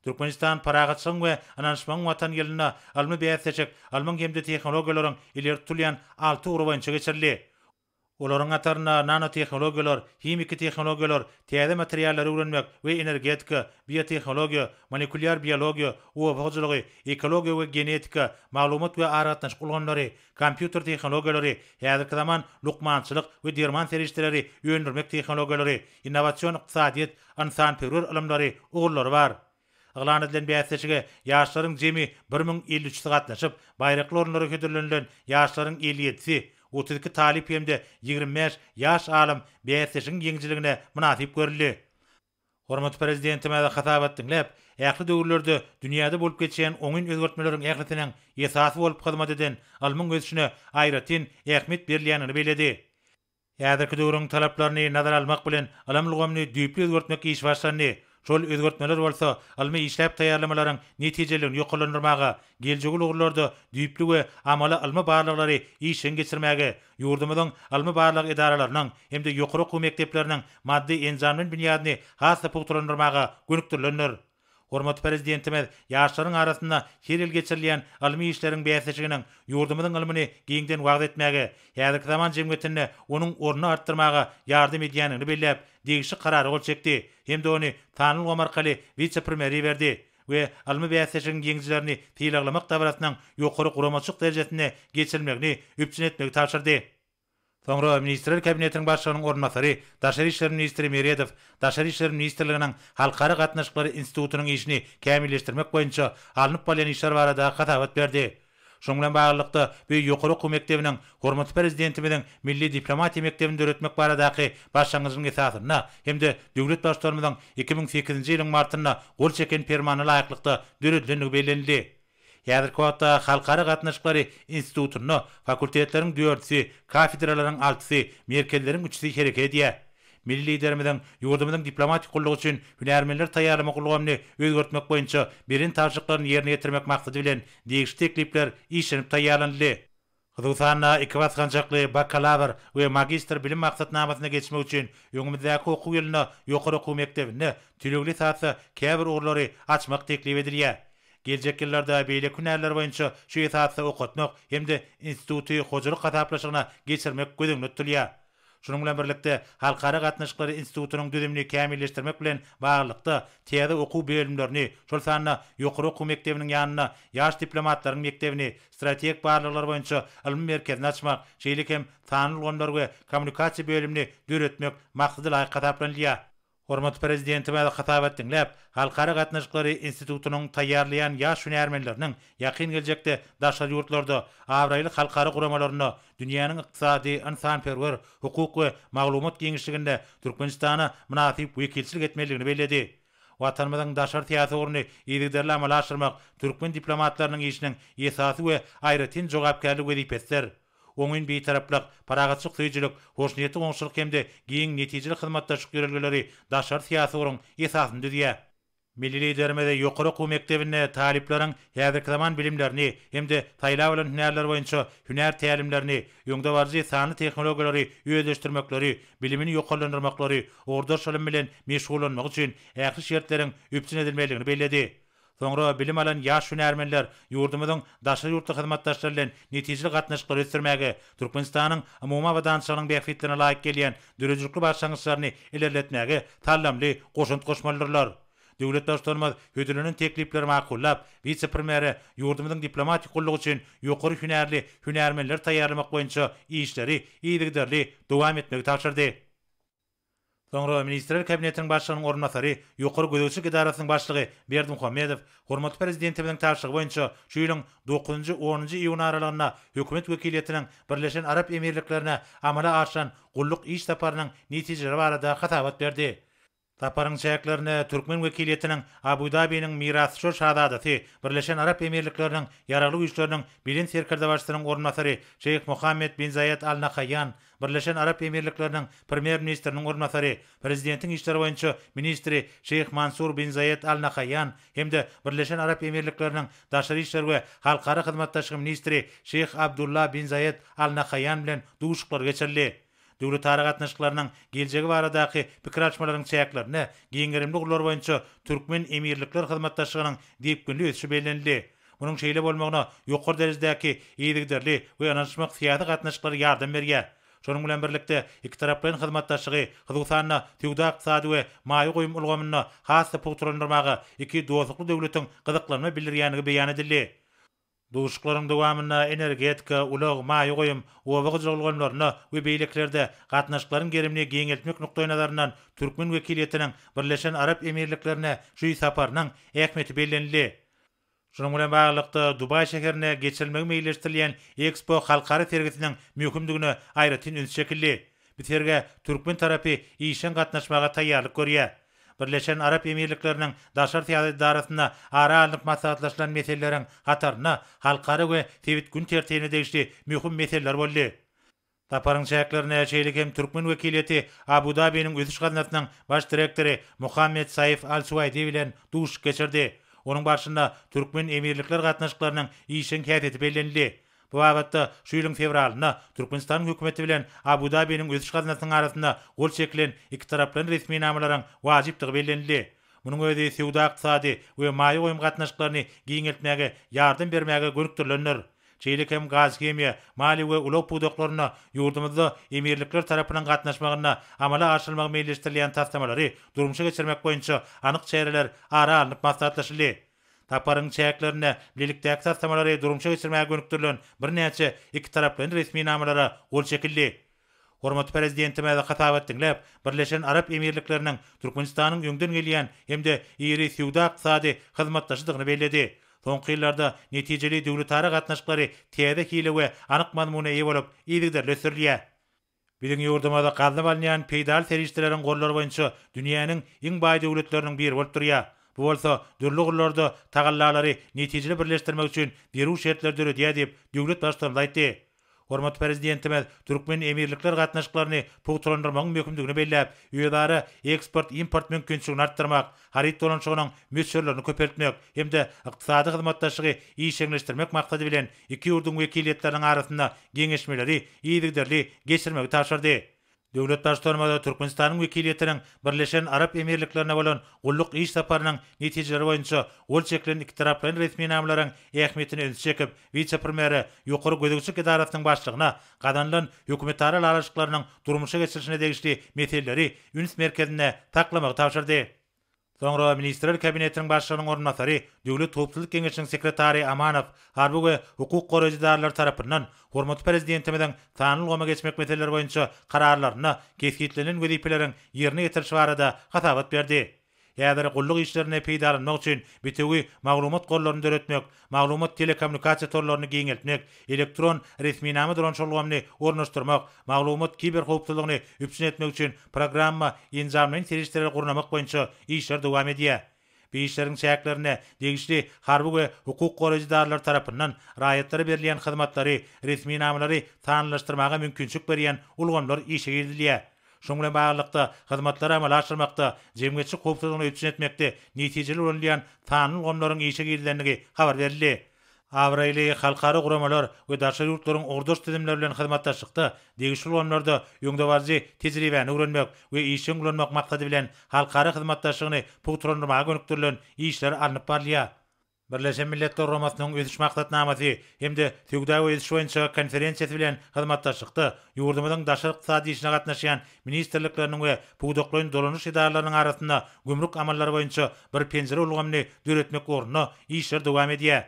Türkmenistan parahatçylygyň we ynanyşmagyň Watany ýylynda ylmy bäsleşik ylmyň hem-de tehnologiýalaryň ileri tutulýan alty ugry boýunça geçirildi. Olaryň hatarynda nanotehnologiýalar, himiki tehnologiýalar, täze materiallary öwrenmek we energetika, biotehnologiýa, molekulýar biologiýa, oba hojalygy, ekologiýa we genetika, maglumat we aragatnaşyk ulgamlary, kompýuter tehnologiýalary, häzirki zaman lukmançylyk we derman serişdeleri öndürmek tehnologiýalary, innowasion ykdysadyýet, ynsanperwer ylymlary ugurlary bar. Yglan edilen bäsleşige ýaşlaryň jemi 1053 üçüsi gatnaşyp, baýrakly orunlara hödürlenilen ýaşlaryň 57-si, 32 talyp hem-de 25 ýaş alym bäsleşigiň ýeňijiligine mynasyp görüldi. Hormatly Prezidentimiz hasabat diňläp, ähli döwürlerde dünýäde bolup geçýän oňyn özgertmeleriň ählisiniň esasy bolup hyzmat eden ylmyň ösüşine aýratyn ähmiýet berilýändigini belledi. Häzirki döwrüň talaplaryny nazara almak bilen, ylym ulgamyny düýpli özgertmek işi başlandy. Şol özgertmeler bolsa ylmy işläp taýýarlamalaryň netijeliligini ýokarlandyrmaga, geljegi uly ugurlarda düýpli we amaly ylmy barlaglary işjeň geçirmäge, ýurdumyzyň ylmy-barlag edaralarynyň hem-de ýokary okuw mekdepleriniň maddy-enjamlaýyn binýadyny has-da pugtalandyrmaga gönükdirilendir. Hormatly Prezidentimiz ýaşlaryň arasynda her ýyl geçirilýän ylmy işleriň bäsleşiginiň ýurdumyzyň ylmyny giňden wagyz etmäge, häzirki zaman jemgyýetinde onuň ornuny artdyrmaga ýardam edýändigini belläp, degişli Karara gol çekdi hem-de ony sanly ulgam arkaly wise-premýere iberdi we ylmy bäsleşigiň ýeňijilerini sylaglamak dabarasynyň ýokary guramaçylyk derejesinde geçirilmegini üpjün etmegi tabşyrdy. Soňra Ministrler Kabinetiniň Başlygynyň orunbasary, daşary işler ministri Meredow Daşary işler ministrliginiň Halkara gatnaşyklary institutynyň işini kämilleşdirmek boýunça alnyp barylýan işler barada hasabat berdi. Şunuň bilen baglylykda, bu ýokary okuw mekdebiniň hormatly Prezidentimiziň milli diplomatiýa mekdebini döretmek baradaky başlangyjynyň esasynda hem-de döwlet Baştutanymyzyň 2008-nji ýylyň martynda gol çeken Permanyna laýyklykda döredilendigi bellenildi. Häzirki wagtda Halkara gatnaşyklary institutynda fakultetleriň dördüsi, kafedralaryň altysy, merkezleriň üçüsi hereket edýär. Milli Liderimiziň ýurdumyzyň diplomatik gullugy üçin hünärmenleri taýýarlamak ulgamyny özgertmek boýunça beren tabşyryklaryny ýerine ýetirmek maksady bilen, degişli teklipler işlenip taýýarlanyldy. Hususan-da, iki basgançakly bakalawr we magistr bilim maksatnamasyna geçmek üçin öňümizdäki okuw ýylynda ýokary okuw mekdebinde tölegli esasda käbir ugurlary açmak teklip edilýär. Geljek ýyllarda beýleki hünärler boýunça şu esasda okatmak hem-de instituty hojalyk hasaplaşygyna geçirmek göz öňünde tutulýar. Şunuň bilen birlikde, Halkara gatnaşyklary institutynyň düzümini kämilleşdirmek bilen baglylykda, täze okuw bölümlerini, şol sanda ýokary okuw mekdebiniň ýanynda Ýaş diplomatlaryň mekdebini, strategik barlaglar boýunça ylmy merkezini açmak, şeýle hem sanly ulgamlar we kommunikasiýa bölümini döretmek maksada laýyk hasaplanylýar. Hormatly Prezidentimiz hasabat diňläp, Halkara gatnaşyklary institutynyň taýýarlaýan ýaş hünärmenleriniň ýakyn geljekde daşary ýurtlarda, abraýly halkara guramalarynda, dünýäniň ykdysady, ynsanperwer, hukuk we maglumat giňişliginde Türkmenistana mynasyp wekilçilik etmelidigini belledi. Watanymyzyň daşary syýasy ugruny yzygiderli amala aşyrmak türkmen diplomatlarynyň işiniň esasy we aýratyn jogapkärli wezipesidir. Oňyn Bitaraplyk, parahatçylyk söýüjilik, hoşniýetli goňşulyk hem-de giň netijeli hyzmatdaşlyk ýörelgeleri daşary syýasy ugruň esasyny düzýär. Milli Liderimiz ýokary okuw mekdebinde talyplaryň häzirki zaman bilimlerini hem-de saýlap alan hünärleri boýunça hünär tälimlerini, öňdebaryjy sanly tehnologiýalary özleşdirmekleri, bilimini ýokarlandyrmaklary, ugurdaş ylym bilen meşgullanmagy üçin ähli şertleriň üpjün edilmelidigini belledi. Soňra bilim alan ýaş hünärmenler ýurdumyzyň daşary ýurtly hyzmatdaşlar bilen netijeli gatnaşyklary ösdürmäge, Türkmenistanyň umumy abadançylygynyň bähbitlerine laýyk gelýän döredijilikli başlangyçlaryny ilerletmäge saldamly goşant goşmalydyrlar. Döwlet Baştutanymyz hödürlenen teklipleri makullap, wise-premýere ýurdumyzyň diplomatik gullugy üçin ýokary hünärli hünärmenleri taýýarlamak boýunça işleri yzygiderli dowam etmegi tabşyrdy. Soňra Ministrler Kabinetiniň Başlygynyň orunbasary, Ýokary gözegçilik edarasynyň başlygy Berdimuhamedow hormatly Prezidentimiziň tabşyrygy boýunça şu ýylyň dokuzynjy, onunjy iýun aralygynda Hökümet wekiliýetiniň Birleşen Arap Emirliklerine amala aşyran gulluk iş saparynyň netijeleri barada hasabat berdi. Saparyň çäklerinde türkmen wekiliýetiniň Abu-Dabiniň mirasdüşer şazadasy, Birleşen Arap Emirlikleriniň Ýaragly Güýçleriniň Belent Serkerdebaşysynyň orunbasary Şeýh Mohammed bin Zaýed Al Nahaýýan, Birleşen Arap Emirlikleriniň Premýer-ministriniň orunbasary, Prezidentiň işleri boýunça ministri Şeýh Mansur bin Zaýed Al Nahaýýan hem-de Birleşen Arap Emirlikleriniň Daşary işler we halkara hyzmatdaşlygy ministri Şeýh Abdulla bin Zaýed Al Nahaýýan bilen duşuşyklar geçirildi. Döwletara gatnaşyklarynyň geljegi baradaky pikir alyşmalaryň çäklerinde giň gerimli ugurlar boýunça türkmen-emirlikler hyzmatdaşlygynyň depginli ösüşi bellenildi. Munuň şeýle bolmagyna ýokary derejedäki yzygiderli we ynanyşmak syýasy gatnaşyklary ýardam berýär. Şonuň bilen birlikde, ikitaraplaýyn hyzmatdaşlygy, hususan-da, söwda-ykdysady we maýa goýum ulgamynda has-da pugtalandyrmaga iki dostlukly döwletiň gyzyklanma bildirýändigi beýan edildi. Duşuşyklaryň dowamynda energetika, ulag, maýa goýum, oba hojalyk ulgamlarynda we beýlekilerde gatnaşyklaryň gerimini giňeltmek nukdaýnazaryndan türkmen wekiliýetiniň Birleşen Arap Emirliklerine şu saparynyň ähmiýeti bellenildi. Şunuň bilen baglylykda, Dubaý şäherinde geçirilmegi meýilleşdirilýän Ekspo halkara sergisiniň möhümdigine aýratyn üns çekildi. Bu sergä türkmen tarapy işjeň gatnaşmaga taýýarlyk görýär. Birleşen Arap Emirlikleriniň Daşary syýasat edarasynda ara alnyp maslahatlaşylan meseleleriň hatarynda halkara we sebit gün tertibine degişli möhüm meseleler boldy. Saparyň çäklerinde şeýle hem türkmen wekiliýeti Abu-Dabiniň ösüş gaznasynyň baş direktory Muhammed Saif Al-Suwaýdi bilen duşuşyk geçirdi. Onuň barşynda türkmen-emirlikler gatnaşyklarynyň işjeň häsiýeti bellenildi. Bu babatda şu ýylyň fewralynda Türkmenistanyň Hökümeti bilen Abu-Dabiniň ösüş gaznasynyň arasynda gol çekilen ikitaraplaýyn resminamalaryň wajypdygy bellenildi. Munuň özi söwda-ykdysady we maýa goýum gatnaşyklaryny giňeltmäge ýardam bermäge gönükdirilendir. Şeýle hem gaz-himiýa, maliýe we ulag pudaklarynda ýurdumyzda emirlikler tarapynyň gatnaşmagynda amala aşyrylmagy meýilleşdirilýän taslamalary durmuşa geçirmek boýunça anyk çäreler ara alnyp maslahatlaşyldy. Saparyň çäklerinde bilelikdäki taslamalary durmuşa geçirmäge gönükdirilen birnäçe ikitaraplaýyn resminamalara gol çekildi. Hormatly Prezidentimiz hasabat diňläp, Birleşen Arap Emirlikleriniň Türkmenistanyň öňden gelýän hem-de iri söwda-ykdysady hyzmatdaşydygyny belledi. Soňky ýyllarda netijeli döwletara gatnaşyklary täze hile we anyk mazmuna eýe bolup, yzygiderli ösdürilýär. Biziň ýurdumyz gazylyp alynýan peýdaly serişdeleriň gorlary boýunça dünýäniň iň baý döwletleriniň biri bolup durýar. Bu bolsa dürli ugurlarda tagallalary netijeli birleşdirmek üçin zerur şertleri döredýär diýip, döwlet Baştutanymyz aýtdy. Hormatly Prezidentimiz türkmen-emirlikler gatnaşyklaryny pugtalandyrmagyň möhümdigini belläp, özara eksport-import mümkinçiligini artdyrmak, haryt dolanyşygynyň möçberlerini köpeltmek hem-de ykdysady hyzmatdaşlygy işjeňleşdirmek maksady bilen, iki ýurduň wekiliýetleriniň arasynda geňeşmeleri yzygiderli geçirmegi tabşyrdy. Döwlet Baştutanymyz Türkmenistanyň wekiliýetiniň Birleşen Arap Emirliklerine bolan gulluk iş saparynyň netijeleri boýunça gol çekilen ikitaraplaýyn resminamalaryň ähmiýetine ünsi çekip, wise-premýere, Ýokary gözegçilik edarasynyň başlygyna gazanylan hökümetara ylalaşyklarynyň durmuşa geçirilişine degişli meseleleri üns merkezinde saklamagy tabşyrdy. Soňra Ministrler Kabinetiniň Başlygynyň orunbasary, Döwlet howpsuzlyk geňeşiniň sekretary Amanow harby we hukuk goraýjy edaralary tarapyndan hormatly Prezidentimiziň sanly ulgama geçmek meseleleri boýunça Kararlarynda kesgitlenen wezipeleriň ýerine ýetirilişi barada hasabat berdi. Häzir gulluk işlerinde peýdalanmak üçin bitewi maglumat gorlaryny döretmek, maglumat-telekommunikasiýa torlaryny giňeltmek, elektron resminama dolanyşyk ulgamyny ornaşdyrmak, maglumat kiberhowpsuzlygyny üpjün etmek üçin programma enjamlaýyn serişdeleri gurnamak boýunça işler dowam edýär. Bu işleriň çäklerinde degişli harby we hukuk goraýjy edaralary tarapyndan raýatlara berilýän hyzmatlary, resminamalary sanlylaşdyrmaga mümkinçilik berýän ulgamlar işe girizilýär. Şunuň bilen baglylykda, hyzmatlary amala aşyrmakda, jemgyýetçilik howpsuzlygyny üpjün etmekde netijeli ulanylýan sanly ulgamlaryň işe girizilendigi habar berildi. Abraýly halkara guramalar we daşary ýurtlaryň ugurdaş düzümleri bilen hyzmatdaşlykda degişli ulgamlarda öňdebaryjy tejribäni öwrenmek we işjeň ulanmak maksady bilen halkara hyzmatdaşlygyny pugtalandyrmaga gönükdirilen işler alnyp barylýar. Birleşen Milletler Guramasynyň Ösüş Maksatnamasy hem-de Söwda we ösüş boýunça konferensiýasy bilen hyzmatdaşlykda ýurdumyzyň daşary ykdysady işine gatnaşýan ministrlikleriniň we pudaklaýyn dolanyş edaralarynyň arasynda gümrük amallary boýunça bir penjire ulgamyny döretmek ugrunda işler dowam edýär.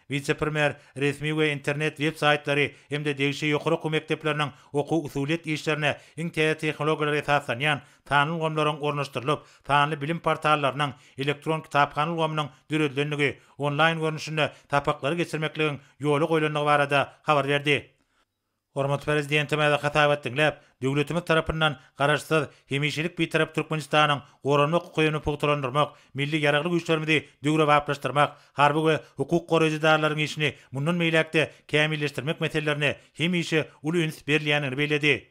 Wise-premýer resmi we internet web saýtlary hem-de degişli ýokary okuw mekdepleriniň okuw-usulyýet işlerine iň täze tehnologiýalara esaslanýan sanly ulgamlaryň ornaşdyrylyp, sanly bilim portallarynyň, elektron kitaphana ulgamynyň döredilendigi, onlaýn görnüşinde sapaklary geçirmekligiň ýola goýlandygy barada habar berdi. Hormatly Prezidentimiz hasabat diňläp, döwletimiz tarapyndan Garaşsyz, hemişelik Bitarap Türkmenistanyň goranmak hukugyny pugtalandyrmak, milli Ýaragly Güýçlerimizi döwrebaplaşdyrmak, harby we hukuk goraýjy edaralaryň işini mundan beýläk-de kämilleşdirmek meselelerine hemişe uly üns berilýändigini belledi.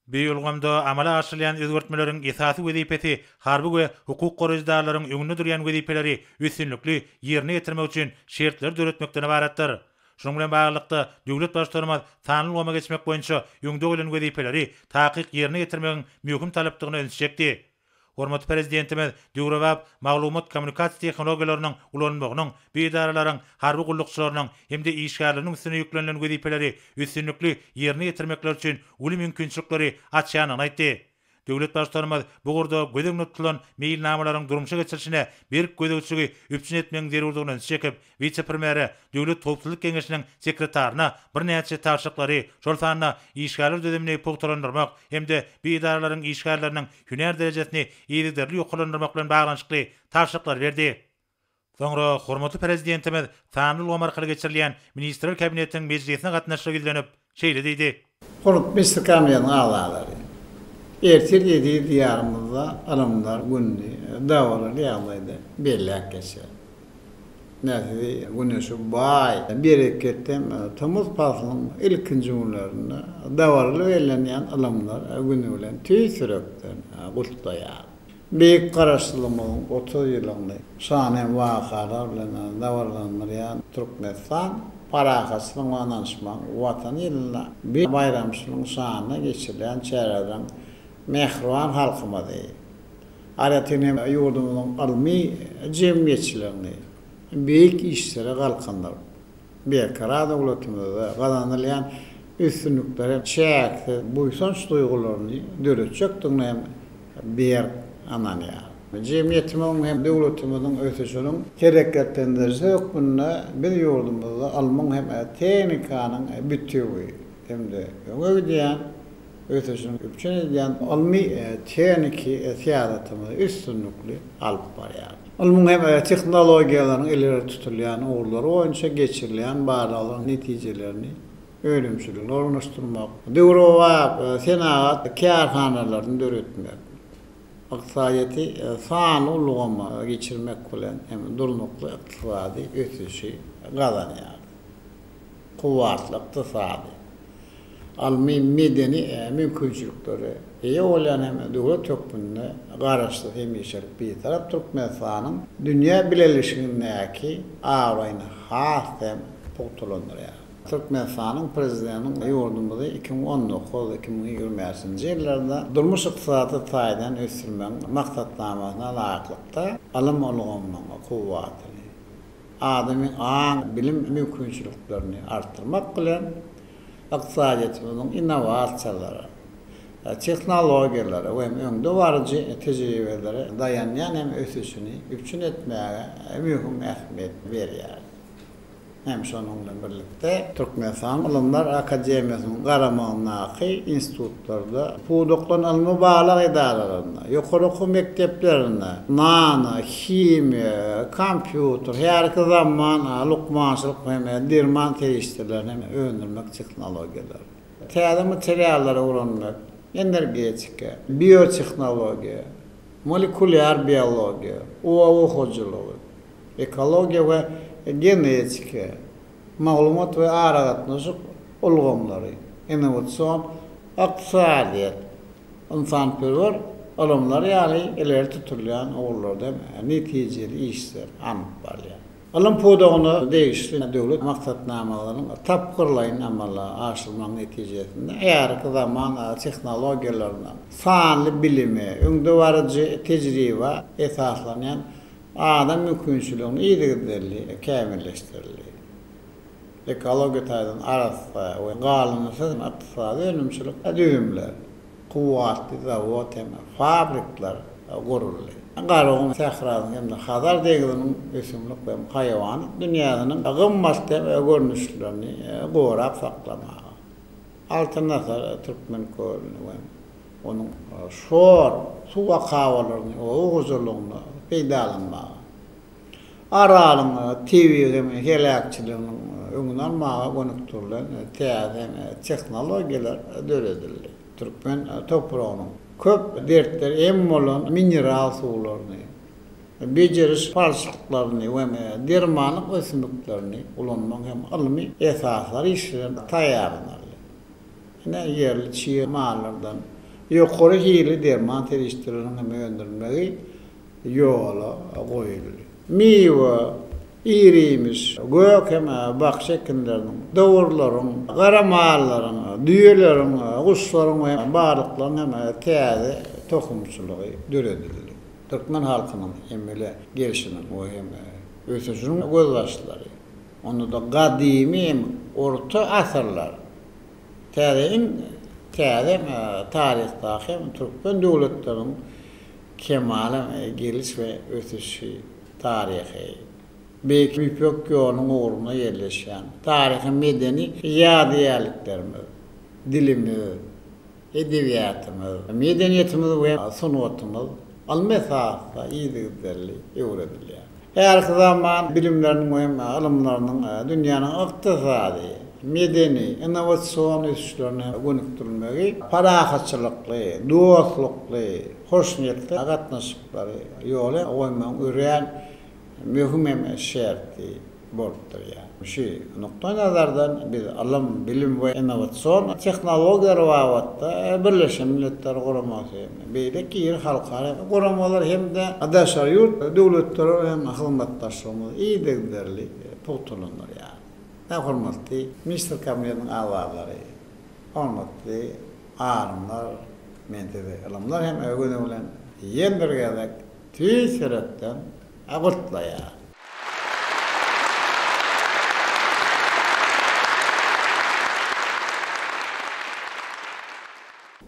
Bu ulgamda amala aşyrylýan özgertmeleriň esasy wezipesi harby we hukuk goraýjy edaralaryň öňünde durýan wezipeleri üstünlikli ýerine ýetirmek üçin şertleri döretmekden ybaratdyr. Şunuň bilen baglylykda, döwlet Baştutanymyz sanly ulgama geçmek boýunça öňde goýlan wezipeleri takyk ýerine ýetirmegiň möhüm talapdygyna ünsi çekdi. Hormatly Prezidentimiz döwrebap maglumat-kommunikasiýa tehnologiýalarynyň ulanylmagynyň bu edaralaryň harby gullukçylarynyň hem-de işgärleriniň üstüne ýüklenilen wezipeleri üstünlikli ýerine ýetirmekleri üçin uly mümkinçilikleri açýandygyny aýtdy. Döwlet Baştutanymyz bu ugurda göz öňünde tutulan meýilnamalaryň durmuşa geçirilişine berk gözegçiligi üpjün etmegiň zerurdygyna ünsi çekip, wise-premýere, Döwlet howpsuzlyk geňeşiniň sekretaryna birnäçe tabşyryklary, şol sanda işgärler düzümini pugtalandyrmak hem-de bu edaralaryň işgärleriniň hünär derejesini yzygiderli ýokarlandyrmak bilen baglanyşykly tabşyryklary berdi. Soňra hormatly Prezidentimiz sanly ulgam arkaly geçirilýän Ministrler Kabinetiniň mejlisine gatnaşyja ýüzlenip, şeýle diýdi. Hormatly Ministrler Kabinetiniň agzalary! Ertir eziz Diýarymyzda Ylymlar gününi dabaraly ýagdaýda belläp geçer. Men sizi güneşe baý, bereketli hem tomus paslynyň ilkinji günlerinde dabaraly bellenýän Ylymlar güni bilen tüýs ýürekden gutlaýaryn. Beýik Garaşsyzlygymyzyň 30 ýyllygyny şanly wakalar bilen dabaralandyrýan Türkmenistan parahatçylygyň we ynanyşmagyň Watany ýylynda bu baýramçylygyň şanyna geçirilýän çäreleriň mähriban halkymyzy, aýratyn hem ýurdumyzyň ylmy jemgyýetçiligini beýik işlere galkyndyryp, Berkarar döwletimizde gazanylýan üstünliklere çäksiz buýsanç duýgularyny döretjekdigine hem berk ynanýaryn. Jemgyýetimiziň hem döwletimiziň ösüşiniň hereketlendirijisi hökmünde biz ýurdumyzda ylmyň hem tehnikanyň bitewi hem-de öňe gidýän ösüşini üpjün edýän ylmy-tehniki syýasatymyzy üstünlikli alyp barýarys. Ylmyň hem tehnologiýalaryň ileri tutulýan ugurlary boýunça geçirilýän barlaglaryň netijelerini önümçilige ornaşdyrmak, döwrebap senagat kärhanalaryny döretmek, ykdysadyýeti sanly ulgama geçirmek bilen hem durnukly ykdysady ösüşi gazanýarys. Kuwwatly ykdysady. ylmy, medeni mümkinçiliklere eýe bolýan hem döwlet hökmünde Garaşsyz, hemişelik Bitarap Türkmenistanyň dünýä bileleşigindäki abraýyny has hem pugtalandyrýar. Türkmenistanyň Prezidentiniň ýurdumyzy 2019, 2025-nji ýyllarda durmuş-ykdysady taýdan ösdürmegiň maksatnamasyna laýyklykda, ylym ulgamynyň kuwwatyny, adamyň aň, bilim mümkinçiliklerini artdyrmak bilen, ykdysadyýetimiziň innowasiýalara, tehnologiýalara we öňdebaryjy tejribelere daýanýan hem ösüşini üpjün etmäge möhüm ähmiýet berýär. Hem şonuň bilen birlikde, Türkmenistanyň Ylymlar akademiýasynyň garamagyndaky institutlarda, pudaklaýyn ylmy-barlag edaralarynda, ýokary okuw mekdeplerinde nano, himiýa, kompýuter, häzirki zaman lukmançylyk hem derman serişdelerini hem öndürmek tehnologiýalary, täze materiallary öwrenmek, energetika, biotehnologiýa, molekulýar biologiýa, oba hojalygy, ekologiýa we genetika, maglumat we aragatnaşyk ulgamlary, innowasion ykdysadyýet, ynsanperwer ylymlar ýaly ileri tutulýan ugurlarda netijeli işler alnyp barylýar. Ylym pudagyna degişli döwlet maksatnamalarynyň tapgyrlaýyn amala aşyrylmagynyň netijesinde häzirki zaman tehnologiýalaryna, sanly bilime, öňdebaryjy tejribä esaslanýan Adam mümkinçiligini yzygiderli kämilleşdirildi. Ekologiýa taýdan arassa we galyndysyz ykdysady önümçilik düzümler, kuwwatly zawod hem fabrikler guruldy. Garagum sährasynyň hem-de Hazar deňziniň ösümlik we haýwanat dünýäsiniň gymmatly görnüşlerini gorap saklamaga, Altyn asyr Türkmen kölüni we onuň şor suw akabalaryny oba hojalygynda peýdalanmaga, Aralyň tebigy heläkçiliginiň öňüni almaga gönükdirilen täze tehnologiýalar döredildi. Türkmen topragynyň köp dertlere em bolan mineral suwlaryny, bejeriş palçyklaryny we dermanlyk ösümliklerini ulanmagyň hem ylmy esaslary işlenip taýýarlanyldy. Ine, ýerli çig mallardan ýokary hilli derman serişdeleriniň hem öndürilmegi ýola goýuldy. Miwe, ir-iýmiş, gök hem bakja ekinleriniň, dowarlaryň, gara mallaryň, düýeleriň, guşlaryň we balyklaryň hem täze tohumçylygy döredildi. Türkmen halkynyň emele gelşiniň we hem ösüşiniň gözbaşlary, Onda-da gadymy hem orta asyrlar, täze iň täze taryhdaky hem türkmen döwletleriniň kemala geliş we ösüşi taryhy, Beýik Ýüpek ýolunyň ugrunda ýerleşýän taryhy-medeni ýadygärliklerimiz, dilimiz, Edebiýatymyz, medeniýetimiz we sungatymyz ylmy esasda yzygiderli öwrenilýär. Häzirki zaman bilimleriniň we ylymlarynyň dünýäniň ykdysady, medeni, innowasion ösüşlerine gönükdirilmegi parahatçylykly, dostlukly, hoşniýetli gatnaşyklary ýola goýmagyň örän möhüm hem şerti bolup durýar. Şu nukdaýnazardan biz ylym, bilim we innowasion tehnologiýalar babatda Birleşen Milletler Guramasy, beýleki iri halkara guramalar hem-de daşary ýurt döwletleri bilen hyzmatdaşlygymyzy yzygiderli pugtalandyrýarys. Hormatly Ministrler Kabinetiniň agzalary, hormatly alymlar, men sizi Ylymlar hem güni bilen ýene bir gezek tüýs ýürekden gutlaýaryn.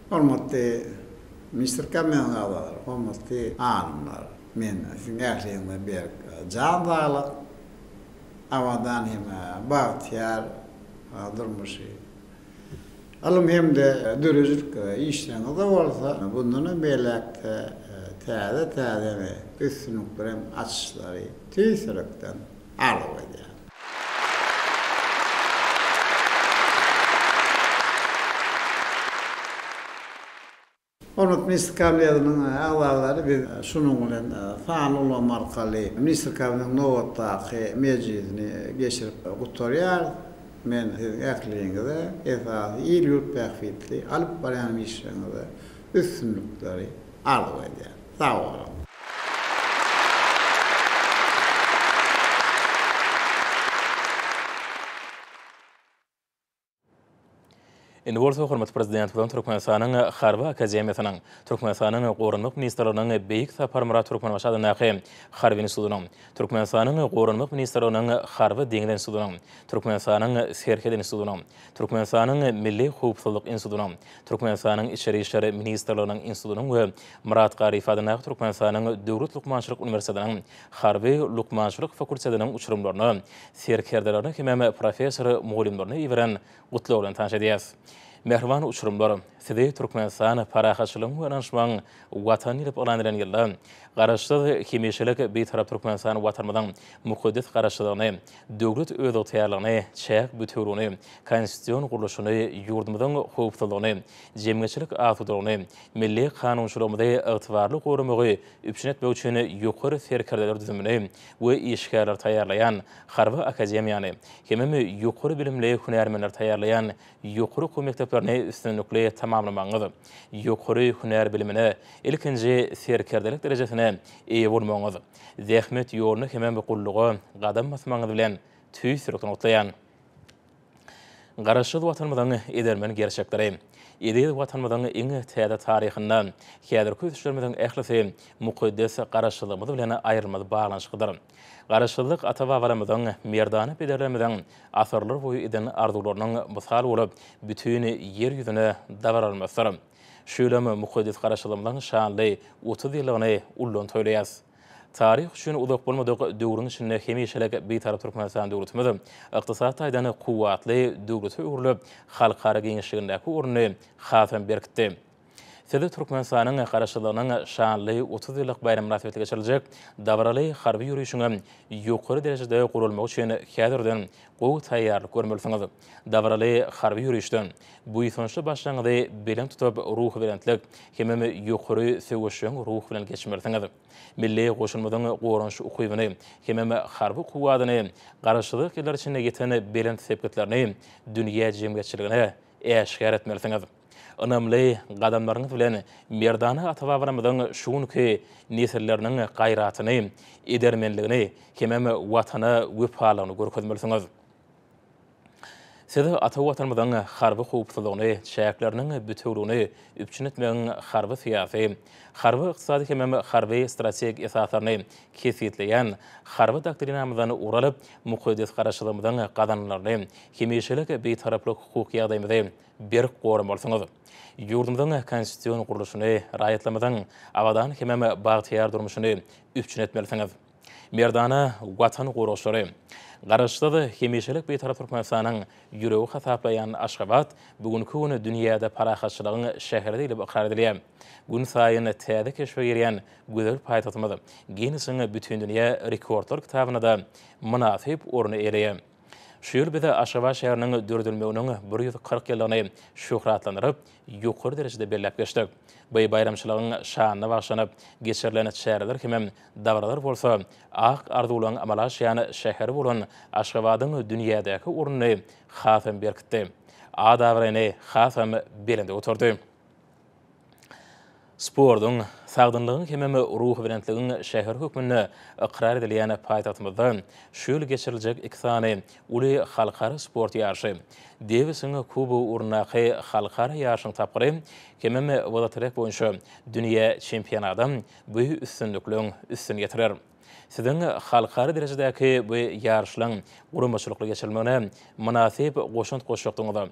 Hormatly Ministr Kabinetiniň agzalary, hormatly alymlar, men siziň ähliňize berk jan saglyk, abadan hem bagtyýar durmuşy, ylym hem-de döredijilik işleriňizde bolsa mundan hem beýläk-de täze-täze üstünlikleri hem açyşlary tüýs ýürekden arzuw edýärin. Hormatly Ministrler Kabinetiniň agzalary, biz şunuň bilen sanly ulgam arkaly Ministrler Kabinetiniň nobatdaky mejlisini geçirip gutarýarys. Men siziň ähliňize esasy il-ýurt bähbitli alyp barýan işleriňizde üstünlikleri arzuw edýän. Sag boluň! Indi bolsa hormatly Prezidentimiziň Türkmenistanyň Harby akademiýasynyň, Türkmenistanyň Goranmak ministrliginiň Beýik Saparmyrat Türkmenbaşy adyndaky Harby institutynyň, Türkmenistanyň Goranmak ministrliginiň Harby deňiz institutynyň, Türkmenistanyň Serhet institutynyň, Türkmenistanyň Milli howpsuzlyk institutynyň, Türkmenistanyň Içeri işler ministrliginiň institutynyň we Myrat Garyýew adyndaky Türkmenistanyň Döwlet lukmançylyk uniwersitetiniň Harby lukmançylyk fakultetiniň uçurymlaryna, serkerdelerine hemem professor-mugallymlaryna iberen gutlag bilen tanyş edýäris. Mähriban uçurymlar, sizi Türkmenistan parahatçylygyň we ynanyşmagyň Watany diýlip yglan edilen ýylda Garaşsyz, hemişelik Bitarap Türkmenistan Watanymyzyň mukaddes Garaşsyzlygyny, döwlet özygtyýarlygyny, çäk bütewligini, konstitusion gurluşyny, ýurdumyzyň howpsuzlygyny, jemgyýetçilik asudalygyny, milli kanunçylygymyzy ygtybarly goramagy üpjün etmek üçin ýokary serkerdeler düzümini we işgärleri taýýarlaýan Harby akademiýany hemem ýokary bilimli hünärmenleri taýýarlaýan ýokary okuw mekdeplerini üstünlikli tamamlamagyňyz, ýokary hünär bilimine, ilkinji serkerdelik derejesine eýe bolmagyňyz, zähmet ýoluna hemem gulluga gadam basmagyňyz bilen tüýs ýürekden gutlaýan. Garaşsyz Watanymyzyň edermen gerçekleri. Eziz Watanymyzyň iň täze taryhynda häzirki ösüşlerimiziň ählisi mukaddes Garaşsyzlygymyz bilen aýrylmaz baglanyşyklydyr. Garaşsyzlyk ata-babalarymyzyň, merdana pederlerimiziň asyrlar boýy eden arzuwlarynyň mysaly bolup, bütin Ýer ýüzüne dabaralanmasydyr. Şu ýylam mukaddes Garaşsyzlygymyzyň şanly 30 ýyllygyny ullan toýlaýarys. Taryh üçin uzak bolmadyk döwrüň içinde hemişelik Bitarap Türkmenistan döwletimiz ykdysady taýdan kuwwatly döwlete öwrülip, halkara giňişligindäki ornuny hasam berkitdi. Siz Türkmenistanyň Garaşsyzlygynyň şanly 30 ýyllyk baýramy mynasybetli geçiriljek dabaraly harby ýörişiň ýokary derejede guralmagy üçin häzirden gowy taýýarlyk görmelisiňiz. Dabaraly harby ýörişde buýsançly başlaryňyzy belent tutup, ruhubelentlik hemem ýokary söweşjeň ruh bilen geçmelisiňiz. Milli goşunymyzyň goranyş ukybyny hemem harby kuwwadyny, Garaşsyzlyk ýyllary içinde ýeten belent sepgitlerini dünýä jemgyýetçiligine äşgär etmelisiňiz. Ynamly gadamlaryňyz bilen merdana ata-babalarymyzyň şu günki nesilleriniň gaýratyny, edermenligini hemem Watana wepalylygyny görkezmelisiňiz. Siz ata Watanymyzyň harby howpsuzlygyny, çäkleriniň bitewüligini üpjün etmegiň harby-syýasy, harby-ykdysady hemem harby-strategik esaslaryny kesgitleýän Harby doktrinamyzdan ugur alyp, mukaddes Garaşsyzlygymyzyň gazananlaryny, hemişelik Bitaraplyk hukuk ýagdaýymyzy berk goramalysyňyz. Ýurdumyzyň konstitusion gurluşyny, raýatlarymyzyň abadan hemem bagtyýar durmuşyny üpjün etmelisiňiz. Merdana Watan goragçylary! Garaşsyz, hemişelik Bitarap Türkmenistanyň ýüregi hasaplaýan Aşgabat bu günki gün dünýäde parahatçylygyň şäheri diýlip ykrar edilýär. Günsaýyn täze keşbe girýän gözel paýtagtymyz Ginnesiň Bütindünýä rekordlar kitabynda-da mynasyp orny eýeleýär. Şu ýyl biz Aşgabat şäheriniň döredilmeginiň 140 ýyllygyny şöhratlandyryp, ýokary derejede belläp geçdik. Bu baýramçylygyň şanyna bagyşlanyp geçirilen çäreler hemem dabaralar bolsa ak arzuwlaryň amala aşýan şäheri bolan Aşgabadyň dünýädäki ornuny hasam berkitdi, at-abraýyny hasam belende göterdi. Sportuň, sagdynlygyň hemem ruhubelentligiň şäheri hökmünde ykrar edilýän paýtagtymyzda şu ýyl geçiriljek iki sany uly halkara sport ýaryşy, Dewisiň kubogy ugrundaky halkara ýaryşyň tapgyry hemem welotrek boýunça dünýä çempionady bu üstünlikleň üstüni ýetirer. Siziň halkara derejedäki bu ýaryşlaryň guramaçylykly geçirilmegine mynasyp goşant goşjakdygyňyza,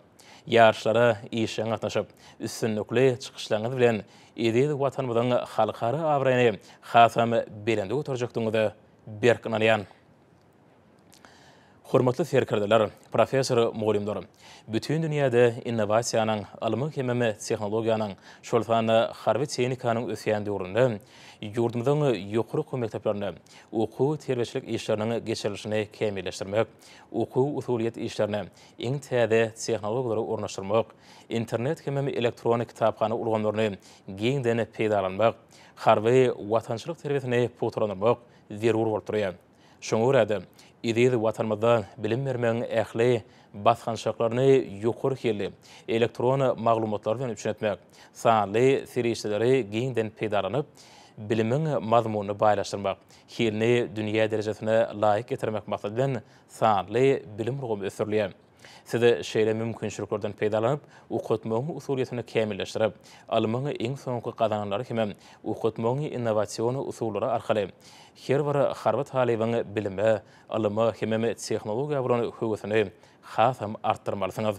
ýaryşlara işjeň gatnaşyp, üstünlikli çykyşlaryňyz bilen eziz Watanymyzyň halkara abraýyny hasam belende göterjekdigiňize berk ynanýan. Hormatly serkerdeler, professor-mugallymlar! Bütin dünýäde innowasiýanyň, ylmyň hemem tehnologiýanyň, şol sanda harby tehnikanyň ösýän döwründe ýurdumyzyň ýokary okuw mekdeplerinde okuw-terbiýeçilik işleriniň geçirilişini kämilleşdirmek, okuw-usulyýet işlerine iň täze tehnologiýalary ornaşdyrmak, internet hemem elektron kitaphana ulgamlaryny giňden peýdalanmak, harby watançylyk terbiýesini pugtalandyrmak zerur bolup durýar. Şoňa görä-de, eziz Watanymyzda bilim bermegiň ähli basgançaklaryny ýokary hilli elektron maglumatlar bilen üpjün etmek, sanly serişdeleri giňden peýdalanyp, bilimiň mazmunyny baýlaşdyrmak, hilini dünýä derejesine laýyk getirmek maksady bilen sanly bilim ulgamy ösdürilýär. Siz şeýle mümkinçiliklerden peýdalanyp, okatmagyň usulyýetini kämilleşdirip, ylmyň iň soňky gazananlary hemem okatmagyň innowasion usullary arkaly her bir harby talybyň bilime, ylyma hemem tehnologiýa bolan höwesini hasam artdyrmalysyňyz.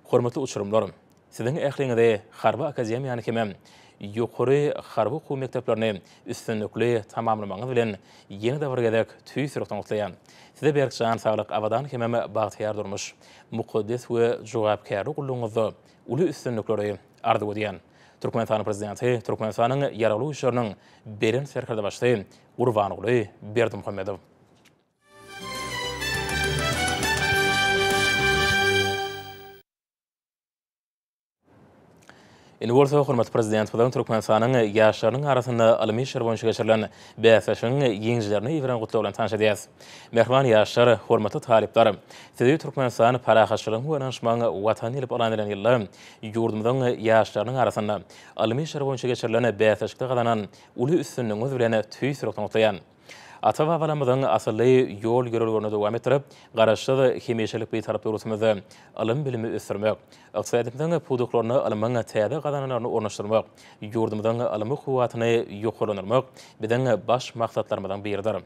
Hormatly uçurymlar! Siziň ähliňizi Harby akademiýany hemem ýokary harby okuw mekdeplerini üstünlikli tamamlamagyňyz bilen ýene-de bir gezek tüýs ýürekden gutlaýan. Size berk jan saglyk, abadan hemem bagtyýar durmuş, mukaddes we jogapkärli gullugyňyzda uly üstünlikleri arzuw edýän. Türkmenistanyň Prezidenti, Türkmenistanyň Ýaragly Güýçleriniň Belent Serkerdebaşysy Gurbanguly Berdimuhamedow. Indi bolsa hormatly Prezidentimiziň Türkmenistanyň ýaşlarynyň arasynda ylmy işler boýunça geçirilen bäsleşigiň ýeňijilerini iberen gutlagy bilen tanyş edýäris. Mähriban ýaşlar, hormatly talyplar! Sizi Türkmenistan parahatçylygyň we ynanyşmagyň Watany diýlip yglan edilen ýylda ýurdumyzyň ýaşlarynyň arasynda ylmy işler boýunça geçirilen bäsleşikde gazanan uly üstünligiňiz bilen tüýs ýürekden gutlaýan. Ata-babalarymyzyň asylly ýol-ýörelgelerini dowam etdirip, Garaşsyz, hemişelik Bitarap döwletimizde ylym-bilimi ösdürmek, ykdysadyýetimiziň pudaklaryna ylmyň täze gazananlaryny ornaşdyrmak, ýurdumyzyň ylmy kuwwatyny ýokarlandyrmak biziň baş maksatlarymyzyň biridir.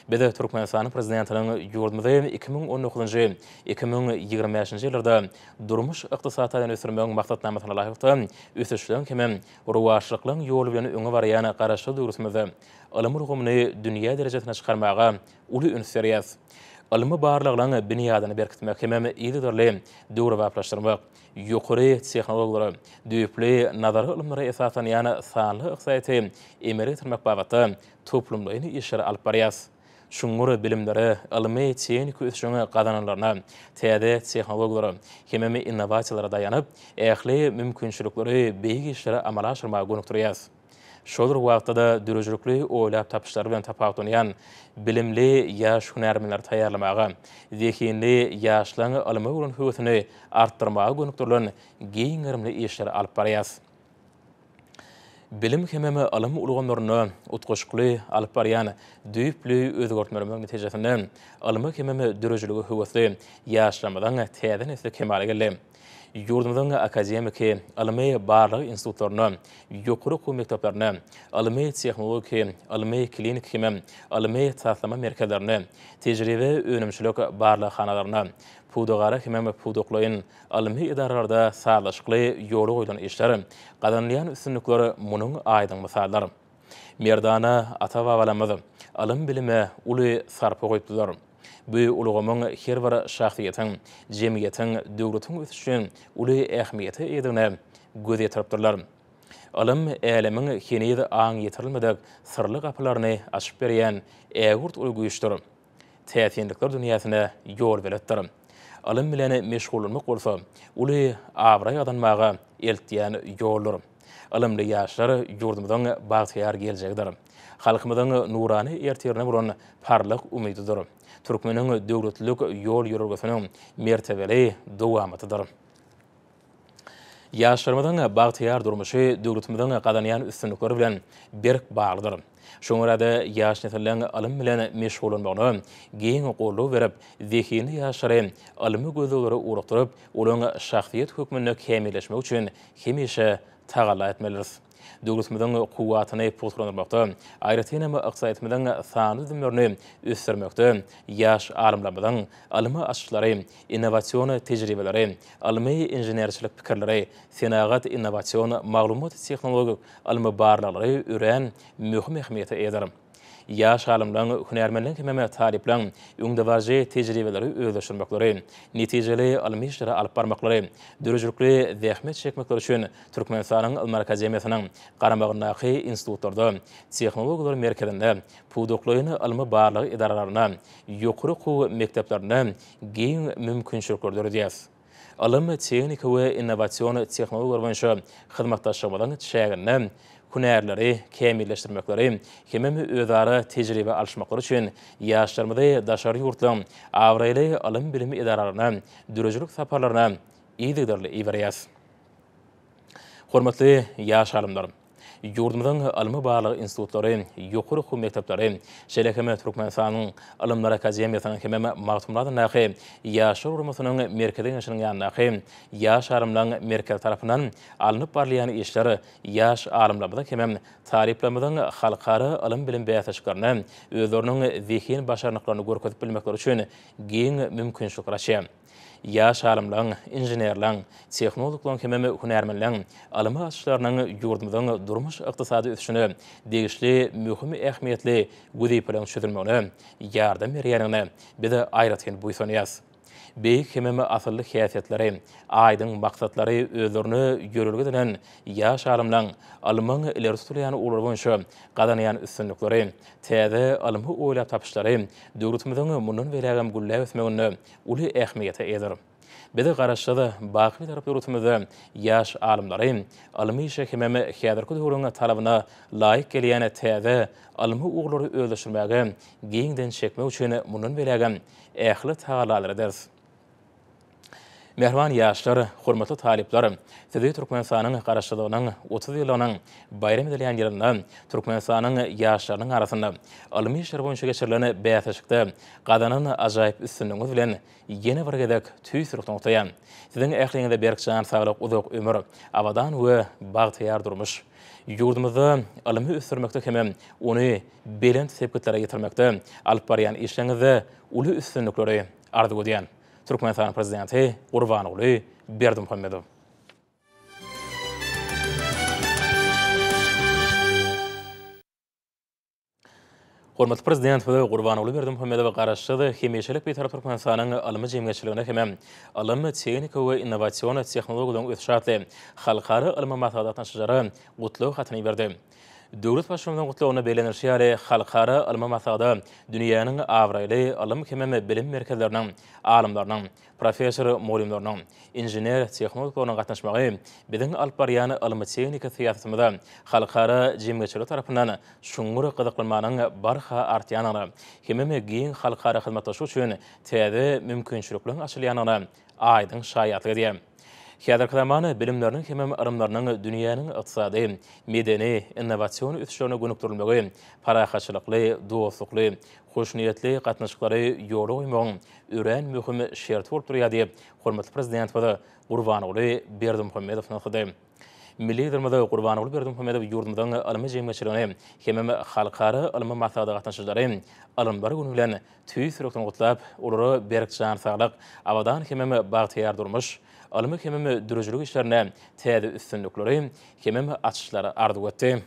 Biz Türkmenistanyň Prezidentiniň ýurdumyzy 2019-njy, 2025-nji ýyllarda durmuş-ykdysady taýdan ösdürmegiň maksatnamasyna laýyklykda ösüşleň hemem rowaçlyklaryň ýoly bilen öňe barýan Garaşsyz döwletimizde ylym ulgamyny dünýä derejesine çykarmaga uly üns berýäris. Ylmy barlaglaryň binýadyny berkitmek hemem yzygiderli döwrebaplaşdyrmak, ýokary tehnologiýalara, düýpli nazary ylymlara esaslanýan sanly ykdysadyýeti emele getirmek babatda toplumlaýyn işleri alyp barýarys. Çuňňur bilimlere, ylmy-tehniki ösüşiň gazananlaryna, täze tehnologiýalara hemem innowasiýalara daýanyp, ähli mümkinçilikleri beýik işleri amala aşyrmaga gönükdirýäris. Şol bir wagtda-da döredijilikli oýlap tapyşlary bilen tapawutlanýan bilimli ýaş hünärmenleri taýýarlamaga, zehinli ýaşlaryň ylyma bolan höwesini artdyrmaga gönükdirilen giň gerimli işleri alyp barýarys. Bilim hemem ylym ulgamlarynda utgaşykly alyp barýan düýpli özgertmelerimiziň netijesinde ylma hemem döredijilige höwesli ýaşlarymyzyň täze nesli kemala geldi. Ýurdumyzyň akademiki, ylmy-barlag institutlarynda, ýokary okuw mekdeplerinde, ylmy-tehnologiki, ylmy-kliniki hemem ylmy-taslama merkezlerinde, tejribe-önümçilik barlaghanalarynda, pudagara hemem pudaklaýyn ylmy edaralarda sazlaşykly ýola goýlan işler, gazanylýan üstünlikler munuň aýdyň mysalydyr. Merdana ata-babalarymyz ylym-bilime uly sarpa goýupdylar. Bu ulgamyň her bir şahsyýetiň, jemgyýetiň, döwletiň ösüşi üçin uly ähmiýete eýedigine göz ýetiripdirler. Ylym älemiň heniz aň ýetirilmedik syrly gapylaryny açyp berýän ägirt uly güýçdür. Täsinlikler dünýäsine ýolbeletdir. Ylym bilen meşgullanmak bolsa, uly abraý gazanmaga eltýän ýoldur. Ylymly ýaşlar ýurdumyzyň bagtyýar geljegidir. Halkymyzyň nurana ertirine bolan parlak umydydyr. Türkmeniň döwletlilik ýol-ýörelgesiniň mertebeli dowamatydyr. Ýaşlarymyzyň bagtyýar durmuşy döwletimiziň gazanýan üstünlikleri bilen berk baglydyr. Şoňa görä-de, ýaş nesilleň ylym bilen meşgullanmagyna giň goldaw berip, zehinli ýaşlary ylmy gözleglere ugrukdyryp, olaryň şahsyýet hökmünde kämilleşmegi üçin hemişe tagalla etmelidiris. Döwletimiziň kuwwatyny pugtalandyrmakda, aýratyn hem ykdysadyýetimiziň sanly düzümlerini ösdürmekde ýaş alymlarymyzyň ylmy açyşlary, innowasion tejribeleri, ylmy-inženerçilik pikirleri, senagat-innowasion, maglumat-tehnologik ylmy barlaglary örän möhüm ähmiýete eýedir. Ýaş alymlaryň, hünärmenleriň hemem talyplaryň öňdebaryjy tejribeleri özleşdirmekleri, netijeli ylmy işleri alyp barmaklary, döredijilikli zähmet çekmekleri üçin Türkmenistanyň Ylymlar akademiýasynyň garamagyndaky institutlarda, tehnologiýalar merkezinde, pudaklaýyn ylmy-barlag edaralarynda, ýokary okuw mekdeplerinde giň mümkinçilikleri döredýär. Ylym, tehnika we innowasion tehnologiýalar boýunça hyzmatdaşlygymyzyň çäginde. hünärleri kämilleşdirmekleri hemem özara tejribe alyşmaklary üçin ýaşlarymyzy daşary ýurtlaryň abraýly ylym-bilim edaralaryna döredijilik saparlaryna yzygiderli iberýäris. Hormatly ýaş alymlar! Ýurdumyzyň ylmy-barlag institutlary, ýokary okuw mekdepleri, şeýle hem Türkmenistanyň Ylymlar akademiýasynyň hemem Magtymguly adyndaky Ýaşlar guramasynyň Merkezi Geňeşiniň ýanyndaky Ýaş alymlaryň merkezi tarapyndan alnyp barylýan işler ýaş alymlarymyzyň hemem talyplarymyzyň halkara ylym-bilim bäsleşiklerinde özleriniň zehin-başarnyklaryny görkezip bilmekleri üçin giň mümkinçilikler açýar. Ýaş alymlaryň, inženerleň, tehnologlaryň hemem hünärmenleň ylmy açyşlarynyň ýurdumyzyň durmuş-ykdysady ösüşine degişli möhüm ähmiýetli wezipeleriň çözülmegine ýardam berýändigine biz aýratyn buýsanýarys. Beýik hemem asylly häsiýetleri, aýdyň maksatlary özlerine ýörelge edinen ýaş alymlaň ylmyň ileri tutulýan ugurlary boýunça gazanýan üstünlikleri, täze ylmy oýlap tapyşlary döwletimiziň mundan beýlägem gülläp ösmeginde uly ähmiýete eýedir. Biz Garaşsyz, baky Bitarap döwletimizde ýaş alymlary ylmy işe hemem häzirki döwrüň talabyna laýyk gelýän täze ylmy ugurlary özleşdirmäge giňden çekmek üçin mundan beýlägem ähli tagallalary ederis. Mähriban ýaşlar, hormatly talyplar! Sizi Türkmenistanyň Garaşsyzlygynyň 30 ýyllygynyň baýram edilýän ýylynda Türkmenistanyň ýaşlarynyň arasynda ylmy işler boýunça geçirilen bäsleşikde gazanan ajaýyp üstünligiňiz bilen ýene bir gezek tüýs ýürekden gutlaýan. Siziň ähliňize berk jan saglyk, uzak ömür, abadan we bagtyýar durmuş, ýurdumyzda ylmy ösdürmekde hemem ony belent sepgitlere ýetirmekde alyp barýan işleriňizde uly üstünlikleri arzuw edýän. Türkmenistanyň Prezidenti Gurbanguly Berdimuhamedow. Hormatly Prezidentimiz Gurbanguly Berdimuhamedow Garaşsyz, hemişelik Bitarap Türkmenistanyň ylmy jemgyýetçiligine hemem Ylym, tehnika we innowasion tehnologiýalaryň ösüşi atly halkara ylmy maslahata gatnaşyjylara gutlag hatyny iberdi. Döwlet Baştutanymyzyň gutlagynda bellenilişi ýaly, halkara ylmy maslahata dünýäniň abraýly ylym hemem bilim merkezleriniň alymlarynyň, professor-mugallymlarynyň, inžener-tehnologlarynyň gatnaşmagy biziň alyp barýan ylmy-tehniki syýasatymyza halkara jemgyýetçiligi tarapyndan çuňňur gyzyklanmanyň barha artýandygyna hemem giň halkara hyzmatdaşlyk üçin täze mümkinçilikleriň açylýandygyna aýdyň şaýatlyk edýär. Häzirki zaman bilimleriniň hemem ylymlarynyň dünýäniň ykdysady, medeni, innowasion ösüşlerine gönükdirilmegi parahatçylykly, dostlukly, hoşniýetli gatnaşyklary ýola goýmagyň örän möhüm şerti bolup durýar diýip, hormatly Prezidentimiz Gurbanguly Berdimuhamedow nygtady. Milli Liderimiz Gurbanguly Berdimuhamedow ýurdumyzyň ylmy jemgyýetçiligini hemem halkara ylmy maslahata gatnaşyjylary Ylymlar güni bilen tüýs ýürekden gutlap, olara berk jan saglyk, abadan hemem bagtyýar durmuş, ylmy hemem döredijilik işlerinde täze üstünlikleri hemem açyşlary arzuw etdi.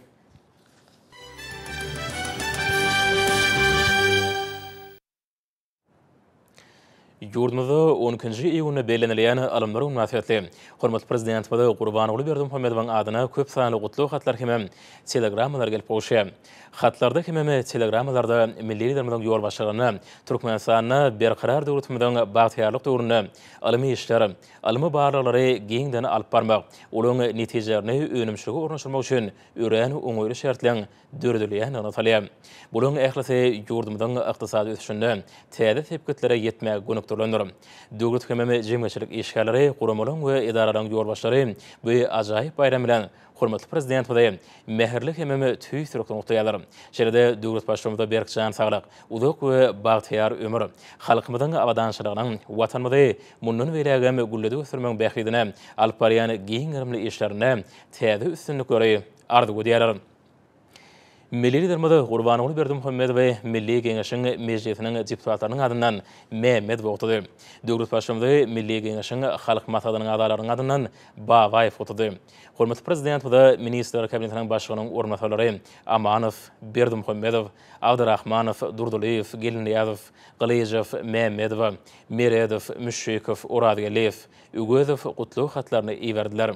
Ýurdumyzda on ikinji iýunda bellenilýän Ylymlar güni mynasybetli hormatly Prezidentimiz Gurbanguly Berdimuhamedowyň adyna köp sanly gutlag hatlar hemem telegrammalar gelip gowuşýar. Hatlarda hemem telegrammalarda milli Liderimiziň ýolbaşçylygynda Türkmenistanda Berkarar döwletimiziň bagtyýarlyk döwründe ylmy işler, ylmy barlaglary giňden alyp barmak, olaryň netijelerini önümçilige ornaşdyrmak üçin örän oňaýly şertleň döredilýändigi nygtalýar. Bularyň ählisi ýurdumyzyň ykdysady ösüşinde täze sepgitlere ýetmäge gönükdirilendir. Döwlet hemem jemgyýetçilik işgärleri, guramalaryň we edaralaryň ýolbaşçylary bu ajaýyp baýram bilen hormatly Prezidentimizi mähirli hemem tüýs ýürekden gutlaýarlar. Şeýle-de döwlet Baştutanymyza berk jan saglyk, uzak we bagtyýar ömür, halkymyzyň abadançylygynyň, Watanymyzy mundan beýlägem gülledip ösdürmegiň bähbidine alyp barýan giň gerimli işlerinde täze üstünlikleri arzuw edýärler. Milli Liderimiz Gurbanguly Berdimuhamedowy Milli Geňeşiň Mejlisiniň deputatlarynyň adyndan Mämmedow gutlady. Döwlet Baştutanymyzy Milli Geňeşiň Halk Maslahatynyň agzalarynyň adyndan Babaýew gutlady. Hormatly Prezidentimize Ministrler Kabinetiniň Başlygynyň orunbasarlary Amanow, Berdimuhamedow, Abdyrahmanow, Durdylyýew, Geldinyýazow, Gylyjow, Mämmedowa, Meredow, Müşşikow, Orazgeldiýew, Öwezow gutlag hatlaryny iberdiler.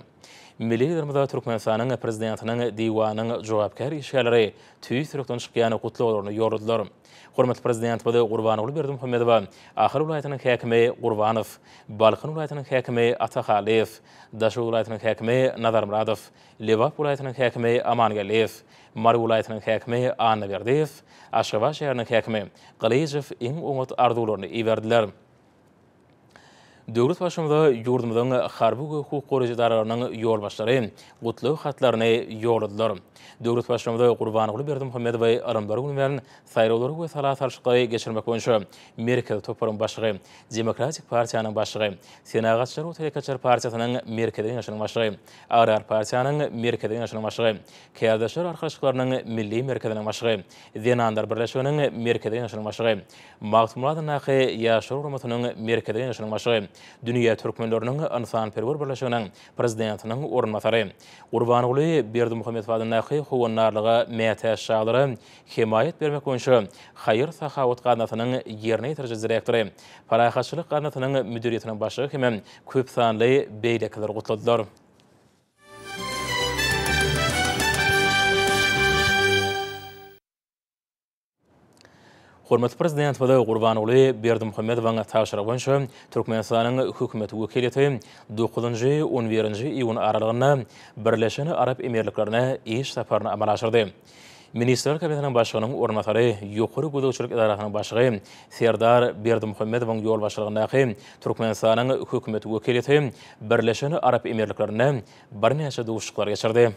Milli Liderimize Türkmenistanyň Prezidentiniň Diwanynyň jogapkär işgärleri tüýs ýürekden çykýan gutlaglaryny ýolladylar. Hormatly Prezidentimiz Gurbanguly Berdimuhamedowa Ahal welaýatynyň häkimi Gurbanow, Balkan welaýatynyň häkimi Atahallyýew, Daşoguz welaýatynyň häkimi Nazarmyradow, Lebap welaýatynyň häkimi Amangeldiýew, Mary welaýatynyň häkimi Annaberdiýew, Aşgabat şäheriniň häkimi Gylyjow iň oňat arzuwlaryny iberdiler. Döwlet Baştutanyza ýurdumyzyň harby we hukuk goraýjy edaralarynyň ýolbaşçylary gutlag hatlaryny ýolladylar. Döwlet Baştutanymyz Gurbanguly Berdimuhamedowy Ylymlar güni bilen saýlawlary we sala salşyklary geçirmek boýunça Merkezi toparyň başlygy, Demokratik partiýanyň başlygy, Senagatçylar we telekeçiler partiýasynyň Merkezi Geňeşiniň başlygy, Agrar partiýanyň Merkezi Geňeşiniň başlygy, Kärdeşler arkalaşyklarynyň Milli merkeziniň başlygy, Zenanlar birleşiginiň Merkezi Geňeşiniň başlygy, Magtymguly adyndaky Ýaşlar guramasynyň Merkezi Geňeşiniň başlygy, Dünýä türkmenleriniň ynsanperwer birleşiginiň Prezidentiniň orunbasary, Gurbanguly Berdimuhamedow adyndaky Howandarlyga mätäç çagalara hemaýat bermek boýunça haýyr-sahawat gaznasynyň ýerine ýetiriji direktory, Parahatçylyk gaznasynyň müdiriýetiniň başlygy hemem köpsanly beýlekiler gutladylar. Hormatly Prezidentimiz Gurbanguly Berdimuhamedowyň tabşyrygy boýunça Türkmenistanyň Hökümet wekiliýeti dokuzynjy, on birinji iýun aralygynda Birleşen Arap Emirliklerine iş saparyny amala aşyrdy. Ministrler Kabinetiniň Başlygynyň orunbasary, Ýokary gözegçilik edarasynyň başlygy Serdar Berdimuhamedowyň ýolbaşçylygyndaky Türkmenistanyň Hökümet wekiliýeti Birleşen Arap Emirliklerinde birnäçe duşuşyklar geçirdi.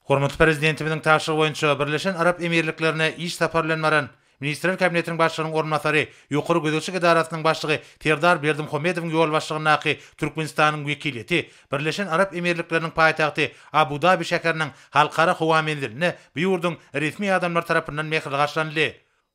Hormatly Prezidentimiziň tabşyrygy boýunça Birleşen Arap Emirliklerine iş sapary bilen baran Ministrler Kabinetiniň Başlygynyň orunbasary, Ýokary gözegçilik edarasynyň başlygy Serdar Berdimuhamedowyň ýolbaşçylygyndaky Türkmenistanyň wekiliýeti Birleşen Arap Emirlikleriniň paýtagty Abu-Dabi şäheriniň Halkara howa menzilinde bu ýurduň resmi adamlary tarapyndan mähirli garşylanyldy.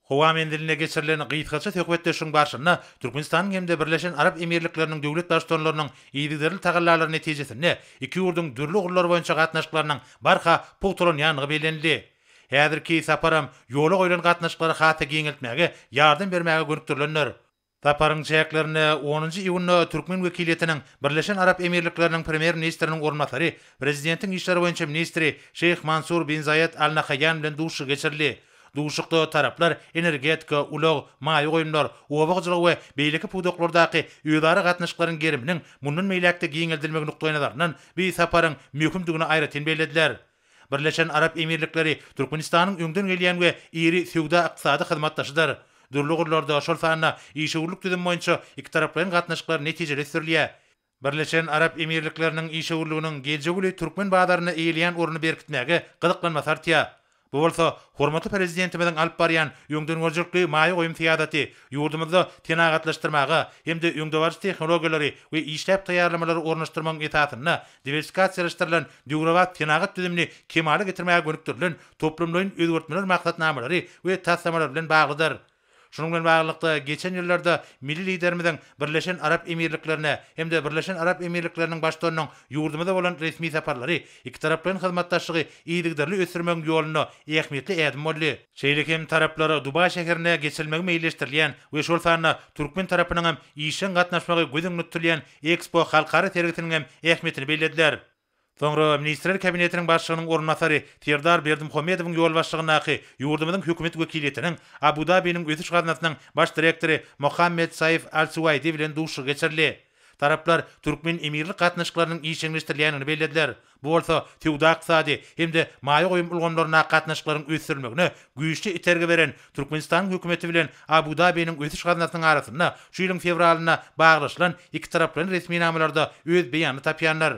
Howa menzilinde geçirilen gysgaça söhbetdeşligiň barşynda Türkmenistanyň hem-de Birleşen Arap Emirlikleriniň döwlet Baştutanlarynyň yzygiderli tagallalary netijesinde iki ýurduň dürli ugurlar boýunça gatnaşyklarynyň barha pugtalanýandygy bellenildi. Häzirki saparam ýola goýlan gatnaşyklary has-da giňeltmäge ýardam bermäge gönükdirilendir. Saparyň çäklerinde onunjy iýunda türkmen wekiliýetiniň Birleşen Arap Emirlikleriniň Premýer-ministriniň orunbasary, Prezidentiň işleri boýunça ministri Şeýh Mansur bin Zaýed Al Nahaýýan bilen duşuşyk geçirildi. Duşuşykda taraplar energetika, ulag, maýa goýumlar, oba hojalygy we beýleki pudaklardaky özara gatnaşyklaryň geriminiň mundan beýläk-de giňeldilmegi nukdaýnazaryndan bu saparyň möhümdigini aýratyn bellediler. Birleşen Arap Emirlikleri Türkmenistanyň öňden gelýän we iri söwda-ykdysady hyzmatdaşydyr. Dürli ugurlarda, şol sanda işewürlik düzümi boýunça ikitaraplaýyn gatnaşyklar netijeli ösdürilýär. Birleşen Arap Emirlikleriniň işewürliginiň geljegi uly türkmen bazarynda eýeleýän ornuny berkitmäge gyzyklanmasy artýar. Bu bolsa, hormatly Prezidentimiziň alyp barýan öňdengörüjilikli maýa goýum syýasaty ýurdumyzda senagatlaşdyrmaga hem-de öňdebaryjy tehnologiýalary we işläp taýýarlamalary ornaşdyrmagyň esasynda diwersifikasiýalaşdyrylan döwrebap senagat düzümini kemala getirmäge gönükdirilen toplumlaýyn özgertmeler maksatnamalary we taslamalary bilen baglydyr. Şunuň bilen baglylykda, geçen ýyllarda milli Liderimiziň Birleşen Arap Emirliklerine hem-de Birleşen Arap Emirlikleriniň Baştutanynyň ýurdumyza bolan resmi saparlary ikitaraplaýyn hyzmatdaşlygy yzygiderli ösdürmegiň ýolunda ähmiýetli ädim boldy. Şeýle hem taraplar Dubaý şäherinde geçirilmegi meýilleşdirilýän we şol sanda türkmen tarapynyň hem işjeň gatnaşmagy göz öňünde tutulýan Ekspo halkara sergisiniň hem ähmiýetini bellediler. Soňra Ministrler Kabinetiniň Başlygynyň orunbasary Serdar Berdimuhamedowyň ýolbaşçylygyndaky ýurdumyzyň hökümet wekiliýetiniň Abu-Dabiniň ösüş gaznasynyň baş direktory Mohammed Saif Al-Suwaýdi bilen duşuşygy geçirildi. Taraplar türkmen-emirlik gatnaşyklarynyň işjeňleşdirilýändigini bellediler. Bu bolsa söwda-ykdysady hem-de maýa goýum ulgamlaryndaky gatnaşyklaryň ösdürilmegine güýçli itergi beren Türkmenistanyň Hökümeti bilen Abu-Dabiniň ösüş gaznasynyň arasynda şu ýylyň fewralynda baglaşylan ikitaraplaýyn resminamalarda öz beýanyny tapýandyr.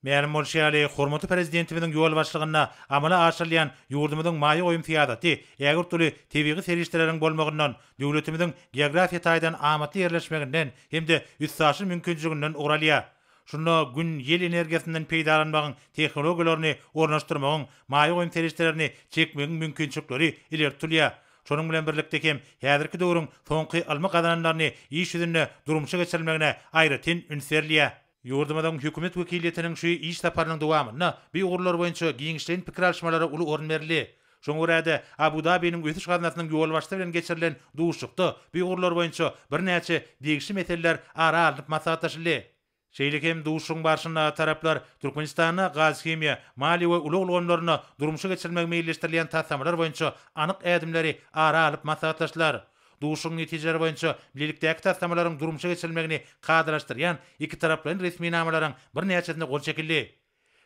Mälim bolşy ýaly, hormatly Prezidentimiziň ýolbaşçylygynda amala aşyrylýan ýurdumyzyň maýa goýum syýasaty ägirt uly tebigy serişdeleriň bolmagyndan, döwletimiziň geografiýa taýdan amatly ýerleşmeginden hem-de üstaşyr mümkinçiliginden ugur alýar. Şunda Gün, ýel energiýasyndan peýdalanmagyň tehnologiýalaryny ornaşdyrmagyň, maýa goýum serişdelerini çekmegiň mümkinçilikleri ileri tutulýar. Şonuň bilen birlikde hem häzirki döwrüň soňky ylmy gazananlaryny iş ýüzünde durmuşa geçirilmegine aýratyn üns berilýär. Ýurdumyzyň Hökümet wekiliýetiniň şu iş saparynyň dowamynda bu ugurlar boýunça giňişleýin pikir alyşmalara uly orun berildi. Şoňa görä-de, Abu-Dabiniň Ösüş gaznasynyň ýolbaşçysy bilen geçirilen duşuşykda bu ugurlar boýunça birnäçe degişli meseleler ara alnyp maslahatlaşyldy. Şeýle hem duşuşygyň barşynda taraplar Türkmenistanda gaz-himiýa, maliýe we ulag ulgamlarynda durmuşa geçirilmegi meýilleşdirilýän taslamalar boýunça anyk ädimleri ara alyp maslahatlaşdylar. Duşuşygyň netijeleri boýunça bilelikdäki taslamalaryň durmuşa geçirilmegini kadalaşdyrýan ikitaraplaýyn resminamalaryň birnäçesine gol çekildi.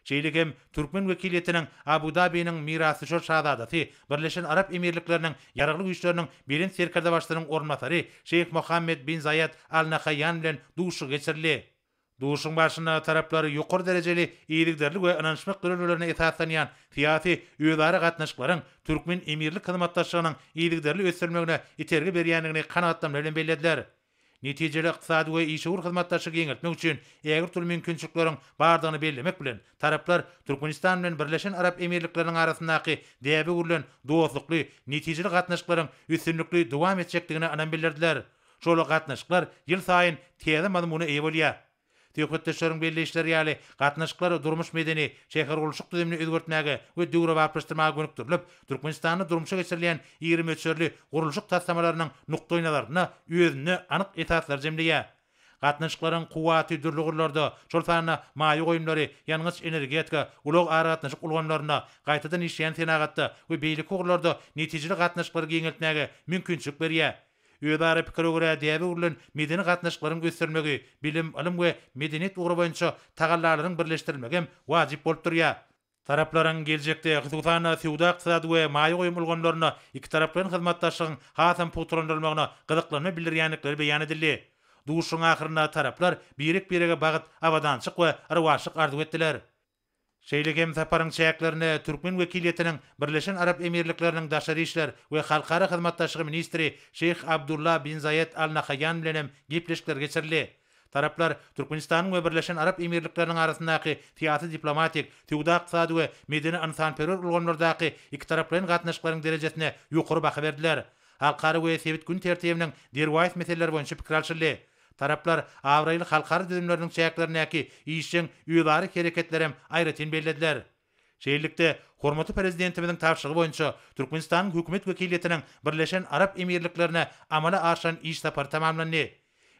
Şeýle hem türkmen wekiliýetiniň Abu-Dabiniň mirasdüşer şazadasy, Birleşen Arap Emirlikleriniň Ýaragly Güýçleriniň Belent Serkerdebaşysynyň orunbasary Şeýh Mohammed bin Zaýed Al Nahaýýan bilen duşuşygy geçirildi. Duşuşygyň barşynda taraplar ýokary derejeli yzygiderli we ynanyşmak ýörelgelerine esaslanýan syýasy özara gatnaşyklaryň türkmen-emirlik hyzmatdaşlygynyň yzygiderli ösdürilmegine itergi berýändigini kanagatlanma bilen bellediler. Netijeli ykdysady we işewür hyzmatdaşlygy giňeltmek üçin ägirt uly mümkinçilikleriň bardygyny bellemek bilen, taraplar Türkmenistan bilen Birleşen Arap Emirlikleriniň arasyndaky däbe öwrülen dostlukly, netijeli gatnaşyklaryň üstünlikli dowam etjekdigine ynam bildirdiler. Şol gatnaşyklar ýylsaýyn täze mazmuna eýe bolýar. Söhbetdeşleriň belleýişleri ýaly, gatnaşyklar durmuş-medeni, şähergurluşyk düzümini özgertmäge we döwrebaplaşdyrmaga gönükdirilip, Türkmenistanda durmuşa geçirilýän iri möçberli gurluşyk taslamalarynyň nukdaýnazarynda özünde anyk esaslary jemleýär. Gatnaşyklaryň kuwwaty dürli ugurlarda, şol sanda maýa goýumlary, ýangyç-energetika, ulag-aragatnaşyk ulgamlarynda, gaýtadan işleýän senagatda we beýleki ugurlarda netijeli gatnaşyklary giňeltmäge mümkinçilik berýär. Özara pikire görä däbe öwrülen medeni gatnaşyklaryň ösdürilmegi, bilim, ylym we medeniýet ugry boýunça tagallalaryň birleşdirilmegi hem wajyp bolup durýar. Taraplaryň geljekde, hususan-da, söwda-ykdysady we maýa goýum ulgamlarynda ikitaraplaýyn hyzmatdaşlygyň hasam pugtalandyrylmagyna gyzyklanma bildirýändikleri beýan edildi. Duşuşygyň ahyrynda taraplar birek-birege bagt, abadançyk we rowaçlyk arzuw etdiler. Şeýle hem saparyň çäklerinde türkmen wekiliýetiniň Birleşen Arap Emirlikleriniň daşary işler we halkara hyzmatdaşlygy ministri Şeýh Abdulla bin Zaýed Al Nahaýýan bilen hem gepleşikler geçirildi. Taraplar Türkmenistanyň we Birleşen Arap Emirlikleriniň arasyndaky syýasy-diplomatik, söwda-ykdysady we medeni-ynsanperwer ulgamlardaky ikitaraplaýyn gatnaşyklaryň derejesine ýokary baha berdiler. Halkara we sebit gün tertibiniň derwaýys meseleleri boýunça pikir alşyldy. Taraplar abraýly halkara düzümleriniň çäklerindäki işjeň özara hereketlerem aýratyn bellediler. Şeýlelikde, hormatly Prezidentimiziň tabşyrygy boýunça Türkmenistanyň Hökümet wekiliýetiniň Birleşen Arap Emirliklerine amala aşyran iş sapary tamamlandy.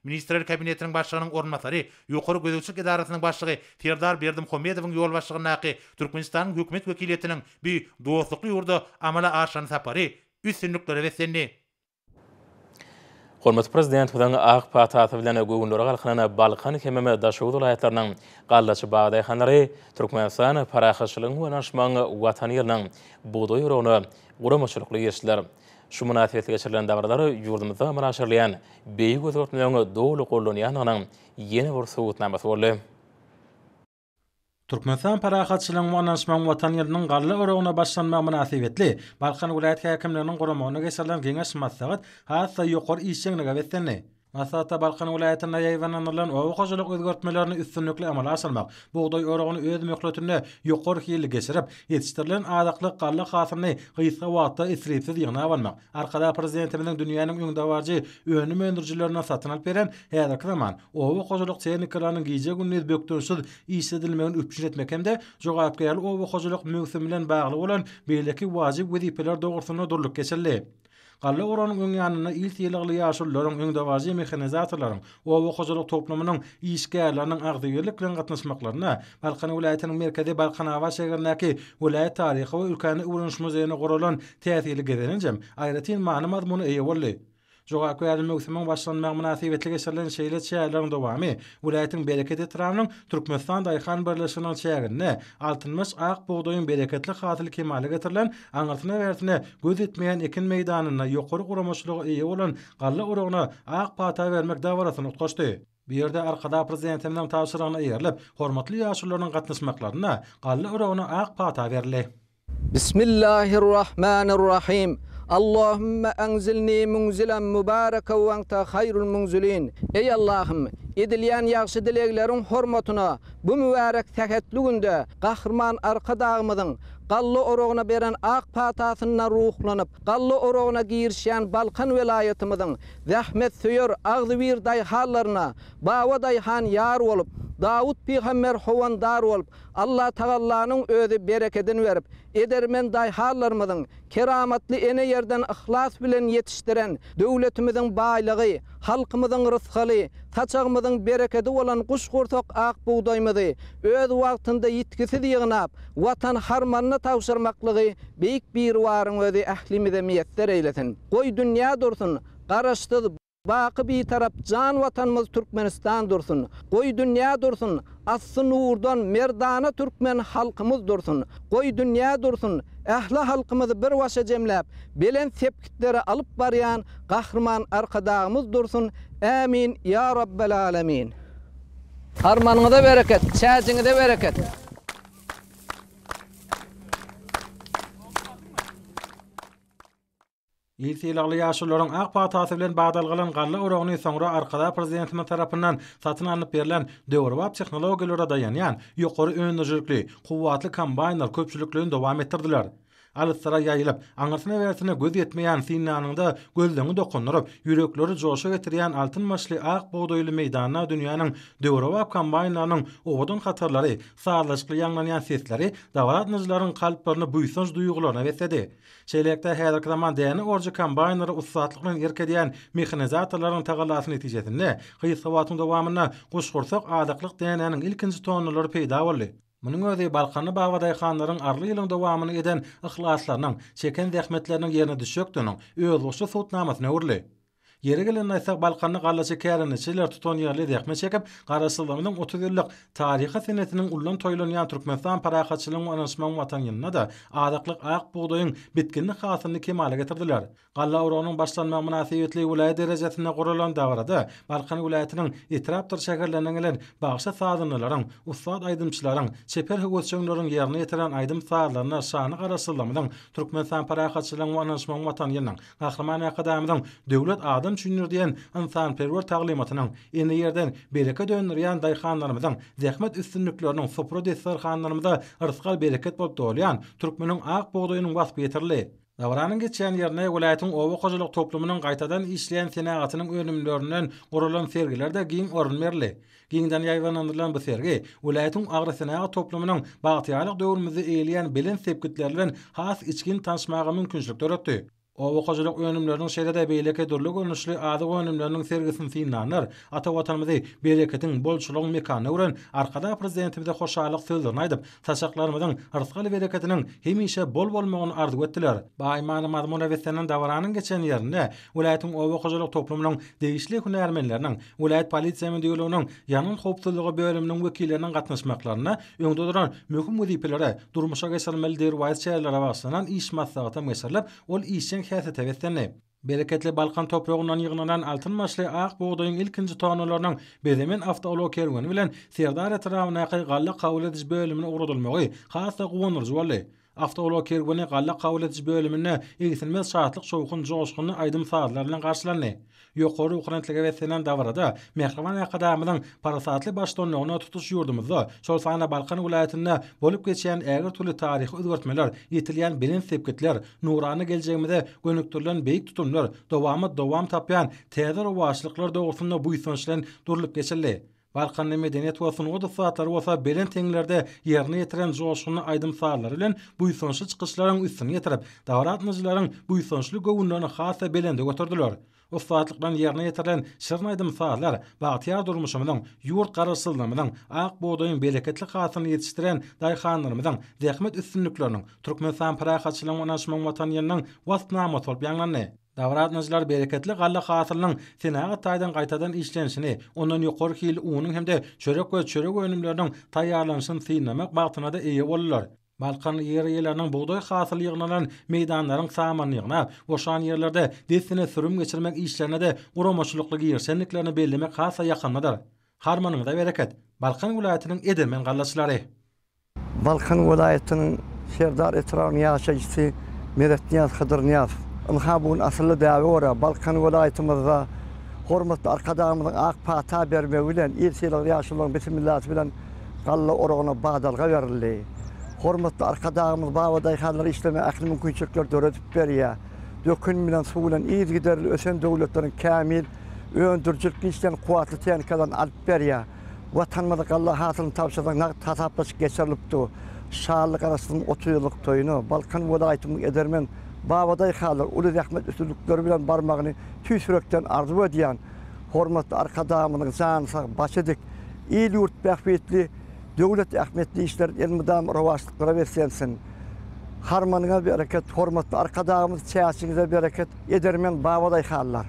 Ministrler Kabinetiniň Başlygynyň orunbasary, Ýokary gözegçilik edarasynyň başlygy Serdar Berdimuhamedowyň ýolbaşçylygyndaky Türkmenistanyň Hökümet wekiliýetiniň bu dostlukly ýurda amala aşyran sapary üstünliklere beslendi. Hormatly Prezidentimiziň ak patasy bilen göwünleri galkynan Balkan hemem Daşoguz welaýatlarynyň gallaçy bag daýhanlary Türkmenistan parahatçylygyň we ynanyşmagyň Watany ýylynyň bugdaý oragyna guramaçylykly girişdiler. Şu mynasybetli geçirilen dabaralar ýurdumyzda amala aşyrylýan beýik özgertmeleriň doly gollanýandygynyň ýene bir subutnamasy boldy. Türkmenistan parahatçylygyň we ynanyşmagyň Watan ýylynyň galla oragyna başlanmagy mynasybetli Balkan welaýat häkimliginiň guramagynda geçirilen geňeş-maslahat has-da ýokary işjeňlige beslendi. Maslahatda Balkan welaýatynda ýaýbaňlandyrylan oba hojalyk özgertmelerini üstünlikli amala aşyrmak, bugdaý oragyny öz möhletinde ýokary hilli geçirip, ýetişdirilen azyklyk galla hasylyny gysga wagtda isripsiz ýygnap almak, Arkadag Prezidentimiziň dünýäniň öňdebaryjy önüm öndürijilerinden satyn alyp beren häzirki zaman oba hojalyk tehnikalarynyň gije-gündiz bökdençsiz işledilmegini üpjün etmek hem-de jogapkärli oba hojalyk möwsümi bilen bagly bolan beýleki wajyp wezipeler dogrusynda durlup geçildi. Galla oragynyň öň ýanynda il sylagly ýaşulularyň, öňdebaryjy mehanizatorlaryň, oba hojalyk toplumynyň işgärleriniň agzybirlik bilen gatnaşmaklarynda Balkan welaýatynyň merkezi Balkanabat şägerindäki welaýat taryhy we ülkäni öwreniş muzeýine guralan täsirli gezelenjem aýratyn many-mazmuna eýe boldy. Jogapkärli möwsümiň başlanmagy mynasybetli geçirilen şeýle çäreleriň dowamy welaýatyň Bereket etrabynyň Türkmenistan daýhan birleşiginiň çäginde altynbaş ak bugdaýyň bereketli hasyly kemala getirilen aňyrsyna-bärsine göz ýetmeýän ekin meýdanynda ýokary guramaçylyga eýe bolan galla oragyna ak pata bermek dabarasyna utgaşdy. Bu ýerde Arkadag Prezidentimiziň tabşyrygyna eýerilip, hormatly ýaşulularyň gatnaşmaklarynda galla oragyna ak pata berildi. Bismillahirrahmanirrahim. Allahümme enzilni munzilen mübareken we ente haýrul munzilin. Eý Allahym! Edilýän ýagşy dilegleriň hormatyna bu mübärek sähetli günde Gahryman Arkadagymyzyň galla oragyna beren ak patasyndan ruhlanyp, galla oragyna girişýän Balkan welaýatymyzyň zähmetsöýer, agzybir daýhanlaryna Baba daýhan ýar bolup, Dawut pygamber howandar bolup, Allatagallanyň özi berekedini berip, edermen daýhanlarymyzyň keramatly ene ýerden yhlas bilen ýetişdiren döwletimiziň baýlygy, halkymyzyň rysgaly, saçagymyzyň berekedi bolan guşgursak ak bugdaýymyzy öz wagtynda ýitgisiz ýygnap, Watan harmanyna tabşyrmaklygy Beýik Biribaryň özi ählimize miýesser eýlesin! Goý, dünýä dursun, Garaşsyz, Baky Bitarap jan Watanymyz Türkmenistan dursun! Goý dünýä dursun, asly nurdan merdana türkmen halkymyz dursun! Goý dünýä dursun, ähli halkymyzy bir başa jemläp, belent sepgitlere alyp barýan Gahryman Arkadagymyz dursun! Ämin ýa Rabbel Alemin! Harmanyňyza bereket, çäjiňize bereket! Il sylagly ýaşulularyň ak patasy bilen badalgalan galla oragyny soňra Arkadag Prezidentimiz tarapyndan satyn alnyp berlen döwrebap tehnologiýalara daýanýan ýokary öndürijilikli, kuwwatly kombaýnlar köpçülikleýin dowam etdirdiler. Alyslara ýaýylyp, aňyrsyna-bärsine göz ýetmeýän synlanyňda gözleňi dokundyryp, ýürekleri joşa getirýän altyn başly ak bugdaýly meýdanda dünýäniň döwrebap kombaýnlarynyň owadan hatarlary, sazlaşykly ýaňlanýan sesleri dabara gatnaşyjylaryň kalplaryny buýsanç duýgularyna besledi. Şeýlelikde, häzirki zaman däne orujy kombaýnlary ussatlyk bilen erk edýän mehanizatorlaryň tagallasy netijesinde, gysga wagtyň dowamynda guşgursak azyklyk dänäniň ilkinji tonnalary peýda boldy. Munuň özi balkanly babadaýhanlaryň arly ýylyň dowamynda eden yhlaslarynyň, çeken zähmetleriniň ýerine düşjekdiginiň özboluşly subutnamasyna öwrüldi. Ýeri gelende aýtsak, Balkanda gallaçy kärendeçiler tutanýerli zähmet çekip, Garaşsyzlygymyzyň 30 ýyllyk taryhy senesiniň ullan toýlanýan Türkmenistan parahatçylygyň we ynanyşmagyň Watany ýylynda-da azyklyk ak bugdaýyň bitginli hasylyny kemala getirdiler. Galla oragynyň başlanmagy mynasybetli welaýat derejesinde guralan dabarada Balkan welaýatynyň etrapdyr şäherlerinden gelen bagşy-sazandalaryň, ussat aýdymçylaryň, çeper höwesjeňleriň ýerine ýetiren aýdym-sazlaryna şanly Garaşsyzlygymyzyň, Türkmenistan parahatçylygyň we ynanyşmagyň Watany ýylynyň Gahryman Arkadagymyzyň Döwlet adam üçindir diýen ynsanperwer taglymatynyň, ene ýerden bereket öndürýän daýhanlarymyzyň zähmet üstünlikleriniň supra-desterhanlarymyza rysgal-bereket bolup dolýan türkmeniň ak bugdaýynyň waspy ýetirildi. Dabaranyň geçýän ýerinde welaýatyň oba hojalyk toplumynyň gaýtadan işleýän senagatynyň önümlerinden guralan sergilerde giň orun berildi. Giňden ýaýbaňlandyrylan bu sergi welaýatyň agrosenagat toplumynyň bagtyýarlyk döwrümizde eýeleýän belent sepgitleri bilen has içgin tanyşmaga mümkinçilik döretdi. Oba hojalyk önümleriniň şeýle-de beýleki dürli görnüşli azyk önümleriniň sergisini synlanlar ata Watanymyzy berekediň, bolçulygyň mekanyna öwren Arkadag Prezidentimize hoşallyk sözlerini aýdyp, saçaklarymyzyň rysgal-berekediniň hemişe bol bolmagyny arzuw etdiler. Baý many-mazmuna beslenen dabaranyň geçen ýerinde welaýatyň oba hojalyk toplumynyň degişli hünärmenleriniň, welaýat polisiýa müdirliginiň ýangyn howpsuzlygy bölüminiň wekilleriniň gatnaşmaklarynda öňde duran möhüm wezipelere, durmuşa geçirilmeli derwaýys çärelere bagyşlanan iş maslahatam geçirilip, ol işjeň häsiýete beslendi. Bereketli Balkan topragyndan ýygnanan altyn başly ak bugdaýyň ilkinji tonnalarynyň bezemen awtoulag kerweni bilen Serdar etrabyndaky galla kabul ediş bölümine ugradylmagy has-da guwandyryjy boldy. Awtoulag kerweni galla kabul ediş bölüminde egsilmez şatlyk-şowhun, joşgunly aýdym-sazlar bilen garşylandy. Ýokary ruhubelentlige beslenen dabarada mähriban Arkadagymyzyň parasatly baştutanlygynda tutuş ýurdumyzda, şol sanda Balkan welaýatynda bolup geçýän ägirt uly taryhy özgertmeler, ýetilýän belent sepgitler, nurana geljegimize gönükdirilen beýik tutumlar, dowamat-dowam tapýan täze rowaçlyklar dogrusynda buýsanç bilen durlup geçildi. Balkanly medeniýet we sungat ussatlary bolsa belent heňlerde ýerine ýetiren joşgunly aýdym-sazlary bilen buýsançly çykyşlaryň üstüni ýetirip, dabara gatnaşyjylaryň buýsançly göwünlerini has-da belende göterdiler. Ussatlyk bilen ýerine ýetirilen şirin aýdym-sazlar bagtyýar durmuşymyzyň, ýurt Garaşsyzlygymyzyň, ak bugdaýyň bereketli hasylyny ýetişdiren daýhanlarymyzyň zähmet üstünlikleriniň, Türkmenistan parahatçylygyň we ynanyşmagyň Watany ýylynyň waspnamasy bolup ýaňlandy. Dabara gatnaşyjylar bereketli galla hasylynyň senagat taýdan gaýtadan işlenişini, ondan ýokary hilli unuň hem-de çörek we çörek önümleriniň taýýarlanyşyny synlamak bagtyna-da eýe boldular. Balkan ýer eýeleriniň bugdaý hasyly ýygnalan meýdanlaryň samanyny ýygnap, boşan ýerlerde dessine sürüm geçirmek işlerine-de guramaçylykly girişendiklerini bellemek has-da ýakymlydyr. Harmanyňyza bereket, Balkan welaýatynyň edermen gallaçylary! Balkan welaýatynyň Serdar etrabynyň ýaşaýjysy Meretnyýaz Hydyrnyýazow. Ynha bu gün asylly däbe görä, Balkan welaýatymyzda. Hormatly Arkadagymyzyň ak pata bermegi bilen, il sylagly ýaşulularyň bissimillasy bilen galla oragyna badalga berildi. Hormatly Arkadagymyz babadaýhanlara işlemäge ähli mümkinçilikleri döredip berýär. Dökün bilen, suw bilen yzygiderli ösen döwletleriň kämil öndürijilikli işleýän kuwwatly tehnikalaryny alyp berýär. Watanymyza galla hasylyny tabşyrmak nagt hasaplaşyk geçirilip dur. Şanly Garaşsyzlygyň 30 ýyllyk toýuna Balkan welaýatymyzyň edermen babadaýhanlary uly zähmet üstünlikleri bilen barmagyny tüýs ýürekden arzuw edýän hormatly Arkadagymyzyň jany sag, başy dik, il-ýurt bähbitli, döwlet ähmiýetli işleri elmydama rowaçlyklara beslensin! Harmanyňa bereket, hormatly Arkadagymyz, çäçiňize bereket, edermen babadaýhanlar!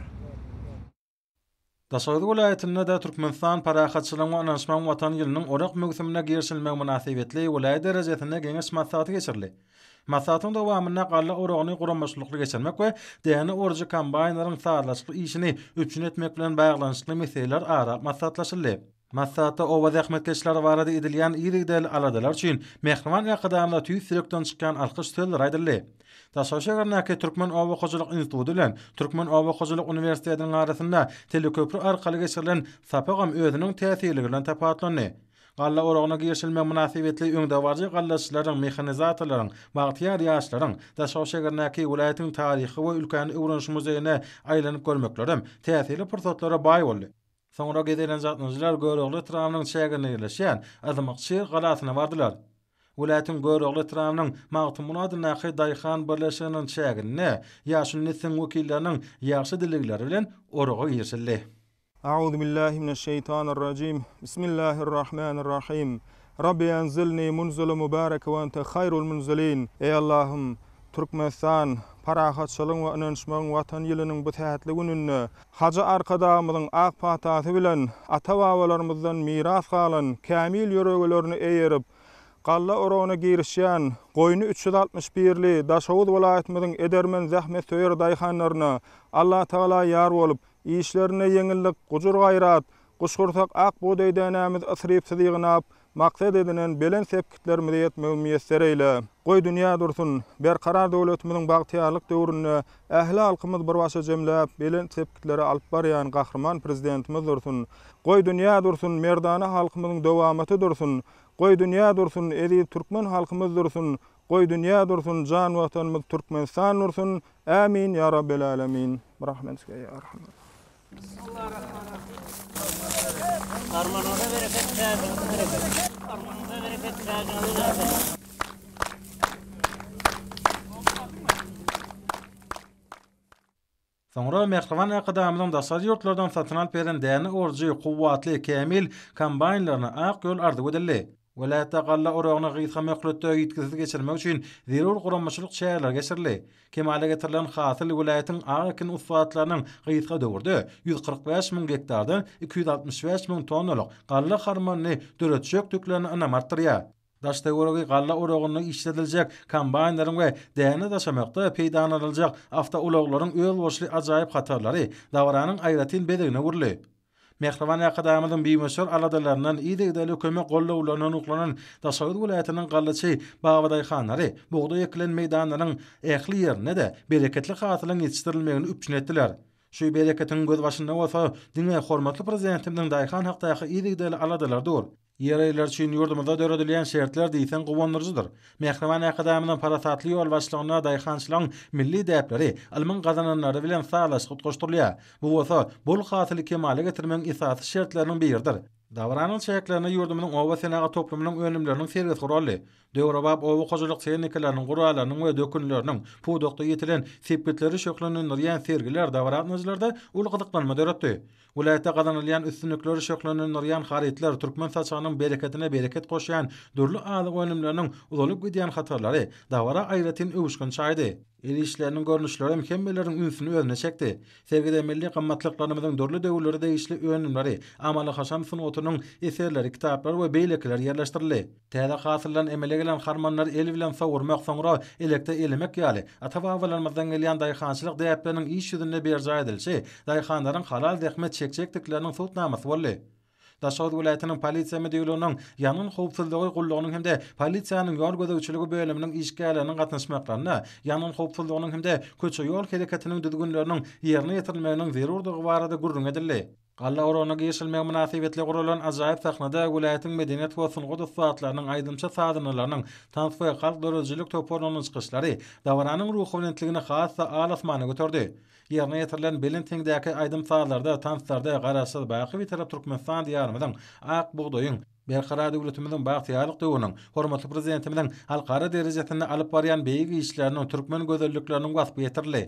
Daşoguz welaýatynda-da Türkmenistan Parahatçylygyň we ynanyşmagyň Watany ýylynyň orak möwsümine girişilmegi mynasybetli welaýat derejesinde geňeş maslahaty geçirildi. Maslahatyň dowamynda galla oragyny guramaçylykly geçirmek we däne orujy kombaýnlaryň sazlaşykly işini üpjün etmek bilen baglanyşykly meseleler ara alyp maslahatlaşyldy. Maslahatda oba zähmetkeşleri barada edilýän yzygiderli aladalar üçin mähriban Arkadagymyza tüýs ýürekden çykýan alkyş sözleri aýdyldy. Daşoguz şäherindäki Türkmen oba hojalyk instituty bilen Türkmen oba hojalyk uniwersitetiniň arasynda teleköpri arkaly geçirilen sapagam özüniň täsirligi bilen tapawutlandy. Galla oragyna girişilmegi mynasybetli öňdebaryjy gallaçylaryň, mehanizatorlaryň, bagtyýar ýaşlaryň Daşoguz şägerindäki welaýatyň Taryhy we ülkäni öwreniş muzeýine aýlanyp görmeklerem täsirli pursatlara baý boldy. Soňra gezelenç gatnaşyjylar Görogly etrabynyň çäginde ýerleşýän Yzmykşir galasyna bardylar. Welaýatyň Görogly etrabynyň Magtymguly adyndaky daýhan birleşiginiň çäginde ýaşuly nesliň wekilleriniň ýagşy dilegleri bilen oraga girişildi. Auzubillahi mineşşeýtanirrajim. Bismillahirrahmanirrahim. Rabbi enzilni munzala mubareke we ente haýrul munzilin. Eý Allahym! Türkmenistan, parahatçylygyň we ynanyşmagyň Watany ýylynyň bu sähetli gününde Hajy Arkadagymyzyň ak patasy bilen ata-babalarymyzdan miras galan kämil ýörelgelerine eýerip, galla oragyna girişýän goýny 361-li Daşoguz welaýatymyzyň edermen zähmetsöýer daýhanlaryna Allatagala ýar bolup, işlerinde ýeňillik, gujur-gaýrat, guşgursak ak bugdaý dänämizi isripsiz ýygnap, Maksat edinen belent sepgitlerimize ýetmegi miýesser eýle. Goý, dünýä dursun! Berkarar döwletimiziň bagtyýarlyk döwründe ähli halkymyzy bir başa jemläp, belent sepgitlere alyp barýan Gahryman Prezidentimiz dursun! Goý, dünýä dursun! Merdana halkymyzyň dowamaty dursun! Goý, dünýä dursun! Eziz türkmen halkymyz dursun! Goý, dünýä dursun! Jan Watanymyz Türkmenistan dursun! Ämin, ýa Rabbel Älemin! Birahmetike ýa Erhamer. Soňra mähriban Arkadagymyzyň daşary ýurtlardan satyn alyp beren däne orujy kuwwatly, kämil kombaýnlaryna ak ýol arzuw edildi. Welaýatda galla oragyny gysga möhletde ýitgisiz geçirmek üçin zerur guramaçylyk çäreleri geçirildi. Kemala getirilen hasyl welaýatyň ak ekin ussatlarynyň gysga döwürde 145 müň gektardan 265 müň tonnalyk galla harmanyny döretjekdiklerine ynam artdyrýar. Daş-töweregi galla oragynda işlediljek kombaýnlaryň we däne daşamakda peýdalanyljak awtoulaglaryň özboluşly ajaýyp hatarlary dabaranyň aýratyn bezegine öwrüldi. Mähriban Arkadagymyzyň bimöçber aladalaryndan, yzygiderli kömek goldawlaryndan ruhlanan Daşoguz welaýatynyň gallaçy babadaýhanlary bugdaý ekilen meýdanlaryň ähli ýerinde-de bereketli hasylyň ýetişdirilmegini üpjün etdiler. Şu bereketiň gözbaşynda bolsa diňe hormatly Prezidentimiziň daýhan hakdaky yzygiderli aladalary dur. Ýer eýeleri üçin ýurdumyzda döredilýän şertler diýseň guwandyryjydyr. Mähriban Arkadagymyzyň parasatly ýolbaşçylygynda daýhançylygyň milli däpleri ylmyň gazananlary bilen sazlaşykly utgaşdyrylýar. Bu bolsa bol hasyly kemala getirmegiň esasy şertleriniň biridir. Dabaranyň çäklerinde ýurdumyzyň oba senagat toplumynyň önümleriniň sergisi guraldy. Döwrebap oba hojalyk tehnikalarynyň, gurallarynyň we dökünleriniň pudakda ýetilen sepgitleri şöhlenendirýän sergiler dabara gatnaşyjylarda uly gyzyklanma döretdi. Welaýatda gazanylýan üstünlikleri şöhlenendirýän harytlar, türkmen saçagynyň bereketine bereket goşýan dürli azyk önümleriniň uzalyp gidýän hatarlary dabara aýratyn öwüşgin çaýdy. El işleriniň görnüşlerem hemmeleriň ünsüni özüne çekdi. Sergide milli gymmatlyklarymyzyň dürli döwürlere degişli önümleri, amaly-haşam sungatynyň eserleri, kitaplar we beýlekiler ýerleşdirildi. Täze hasyldan emele gelen harmanlary el bilen sowurmak, soňra elekde elemek ýaly, ata-babalarymyzdan gelýän daýhançylyk däpleriniň iş ýüzünde berjaý edilişi daýhanlaryň halal zähmet çekjekdikleriniň subutnamasy boldy. Daşoguz welaýatynyň Polisiýa müdirliginiň Ýangyn howpsuzlygy gullugynyň hem-de polisiýanyň ýol gözegçiligi bölüminiň işgärleriniň gatnaşmaklarynda ýangyn howpsuzlygynyň hem-de köçe-ýol hereketiniň düzgünleriniň ýerine ýetirilmeginiň zerurdygy barada gürrüň edildi. Galla oragyna girişilmegi mynasybetli guralan ajaýyp sahnada welaýatyň medeniýet we sungat ussatlarynyň, aýdymçy-sazandalarynyň, tans we halk döredijilik toparlarynyň çykyşlary dabaranyň ruhubelentligini has-da al-asmana göterdi. Ýerine ýetirilen belent heňdäki aýdym-sazlarda, tanslarda Garaşsyz, baky Bitarap Türkmenistan Diýarymyzyň, ak bugdaýyň, Berkarar döwletimiziň bagtyýarlyk döwrüniň, hormatly Prezidentimiziň halkara derejesinde alyp barýan beýik işleriniň, türkmen gözellikleriniň waspy ýetirildi.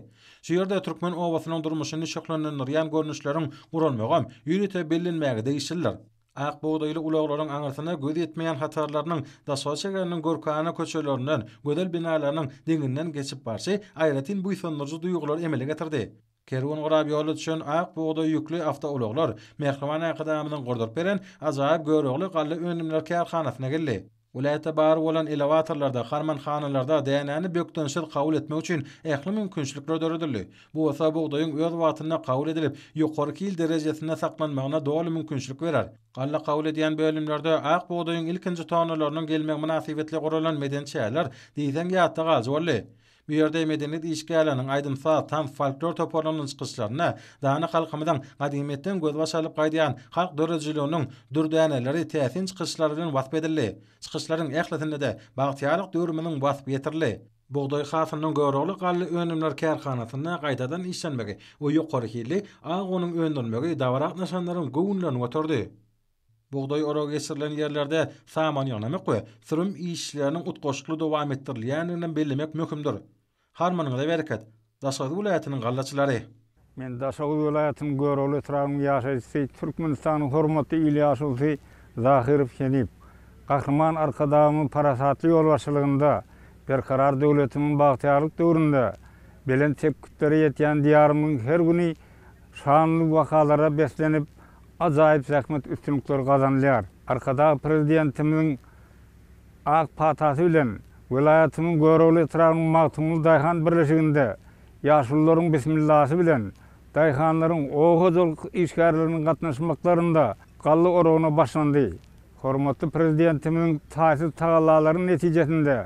Şu ýerde türkmen obasynyň durmuşyny şöhlenlendirýän görnüşleriň guralmagam ýörite bellenmäge degişlidir. Ak bugdaýly ulaglaryň aňyrsyna göz ýetmeýän hatarlarynyň Daşoguz şäheriniň görkana köçelerinden, gözel binalarynyň deňinden geçip barşy aýratyn buýsandyryjy duýgulary emele getirdi. Kerwen gurap ýola düşen ak bugdaý ýükli awtoulaglar Mähriban Arkadagymyzyň gurduryp beren ajaýyp Görogly galla önümleri kärhanasyna geldi. Welaýatda bar bolan elewatorlarda, harmanhanalarda dänäni bökdençsiz kabul etmek üçin ähli mümkinçilikler döredildi. Bu bolsa bugdaýyň öz wagtynda kabul edilip, ýokary hil derejesinde saklanmagyna doly mümkinçilik berer. Galla kabul edýän bölümlerde ak bugdaýyň ilkinji tonnalarynyň gelmegi mynasybetli guralan medeni çäreler diýseň ýatda galyjy boldy. Bu ýerde medeniýet işgärleriniň, aýdym-saz, tans, folklor toparlarynyň çykyşlarynda dana halkymyzyň gadymyýetden gözbaş alyp gaýdýan halk döredijiliginiň dürdäneleri täsin çykyşlar bilen wasp edildi. Çykyşlaryň ählisinde-de bagtyýarlyk döwrümiziň waspy ýetirildi. Bugdaý hasylynyň Görogly galla önümler kärhanasynda gaýtadan işlenmegi we ýokary hilli ak unuň öndürilmegi dabara gatnaşanlaryň göwünlerini göterdi. Bugdaý oragy geçirilen ýerlerde saman ýygnamak we sürüm işleriniň utgaşykly dowam etdirilýändiginem bellemek möhümdir. Harmanyňyza bereket, Daşoguz welaýatynyň gallaçylary! Men Daşoguz welaýatynyň Görogly etrabynyň ýaşaýjysy, Türkmenistanyň hormatly il ýaşulusy Zahyrow Henip. Gahryman Arkadagymyň parasatly ýolbaşçylygynda Berkarar döwletimiň bagtyýarlyk döwründe belent sepgitlere ýetýän Diýarymyzyň her güni şanly wakalara beslenip, ajaýyp zähmet üstünlikleri gazanylýar. Arkadag Prezidentimiziň ak patasy bilen welaýatymyň Görogly etrabynyň Magtymguly daýhan birleşiginde ýaşulularyň bismillasy bilen daýhanlaryň, oba hojalyk işgärleriniň gatnaşmaklarynda galla oragyna başlandy. Hormatly Prezidentimiziň taýsyz tagallalary netijesinde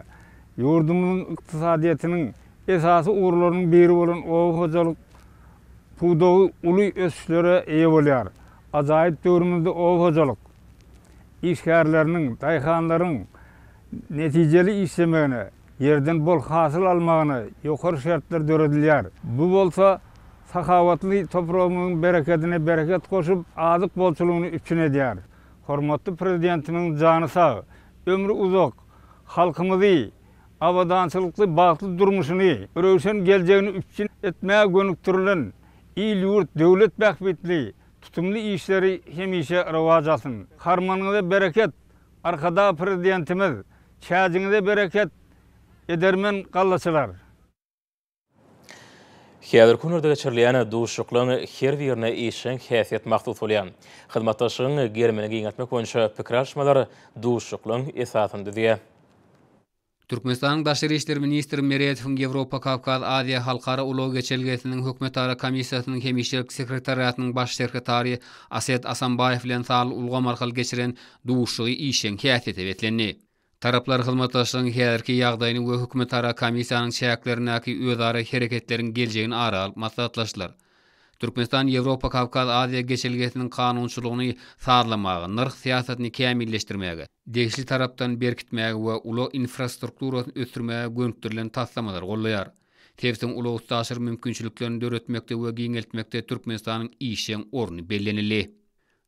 ýurdumyzyň ykdysadyýetiniň esasy ugurlarynyň biri bolan oba hojalyk pudagy uly ösüşlere eýe bolýar. Ajaýyp döwrümizde oba hojalyk işgärleriniň, daýhanlaryň netijeli işlemegine, ýerden bol hasyl almagyna ýokary şertler döredilýär. Bu bolsa sahawatly topragymyzyň berekedine bereket goşup, azyk bolçulygyny üpjün edýär. Hormatly Prezidentimiziň jany sag, ömri uzak, halkymyzy abadançylykly bagtly durmuşyny, röwşen geljegini üpjün etmäge gönükdirilen il-ýurt, döwlet bähbitli tutumly işleri hemişe rowaç alsyn. Harmanyňyza bereket, Arkadag Prezidentimiz! Çäjiňize bereket, edermen gallaçylar! Häzirki günlerde geçirilýän duşuşyklaryň her birine işjeň häsiýet mahsus bolýar. Hyzmatdaşlygyň gerimini giňeltmek boýunça pikir alyşmalar duşuşyklaryň esasyny düzýär. Türkmenistanyň Daşary işler ministri Meredowyň Ýewropa-Kawkaz-Aziýa halkara ulag geçelgesiniň hökümetara komissiýasynyň hemişelik sekretariatynyň baş sekretary Aset Asambaýew bilen sanly ulgam arkaly geçiren duşuşygy işjeň häsiýete beslendi. Taraplar hyzmatdaşlygyň häzirki ýagdaýyny we hökümetara komissiýanyň çäklerindäki özara hereketleriň geljegini ara alyp maslahatlaşdylar. Türkmenistan Ýewropa-Kawkaz-Aziýa geçelgesiniň kanunçylygyny sazlamaga, nyrh syýasatyny kämilleşdirmäge, degişli tarapdan berkitmäge we ulag infrastrukturasyny ösdürmäge gönükdirilen taslamalary goldaýar. Sebitiň ulag-üstaşyr mümkinçiliklerini döretmekde we giňeltmekde Türkmenistanyň işjeň orny bellenildi.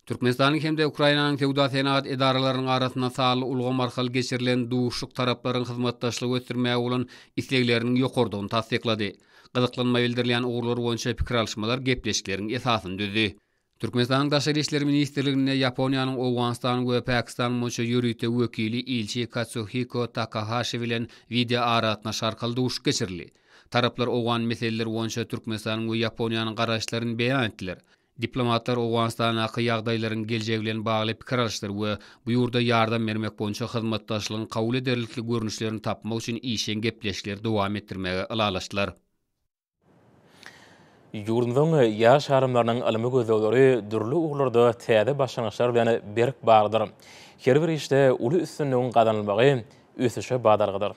Türkmenistanyň hem-de Ukrainanyň Söwda-senagat edaralarynyň arasynda sanly ulgam arkaly geçirilen duşuşyk taraplaryň hyzmatdaşlygy ösdürmäge bolan islegleriniň ýokarydygyny tassyklady. Gyzyklanma bildirilýän ugurlar boýunça pikir alyşmalar gepleşikleriň esasyny düzdi. Türkmenistanyň Daşary işler ministrliginde Ýaponiýanyň Owganystan we Pakistan boýunça ýörite wekili ilçi Katsuhiko Takahaşi bilen wideoaragatnaşyk arkaly duşuşyk geçirildi. Taraplar owgan meseleleri boýunça Türkmenistanyň we Ýaponiýanyň garaýyşlaryny beýan etdiler. Diplomatlar Owganystandaky ýagdaýlaryň geljegi bilen bagly pikir alyşdylar we bu ýurda ýardam bermek boýunça hyzmatdaşlygyň kabul ederlikli görnüşlerini tapmak üçin işjeň gepleşikleri dowam etdirmegi ylalaşdylar. Ýurdumyzyň ýaş alymlarynyň ylmy gözlegleri dürli ugurlarda täze başlangyçlar bilen berk baglydyr. Her bir işde uly üstünligiň gazanylmagy ösüşe badalgadyr.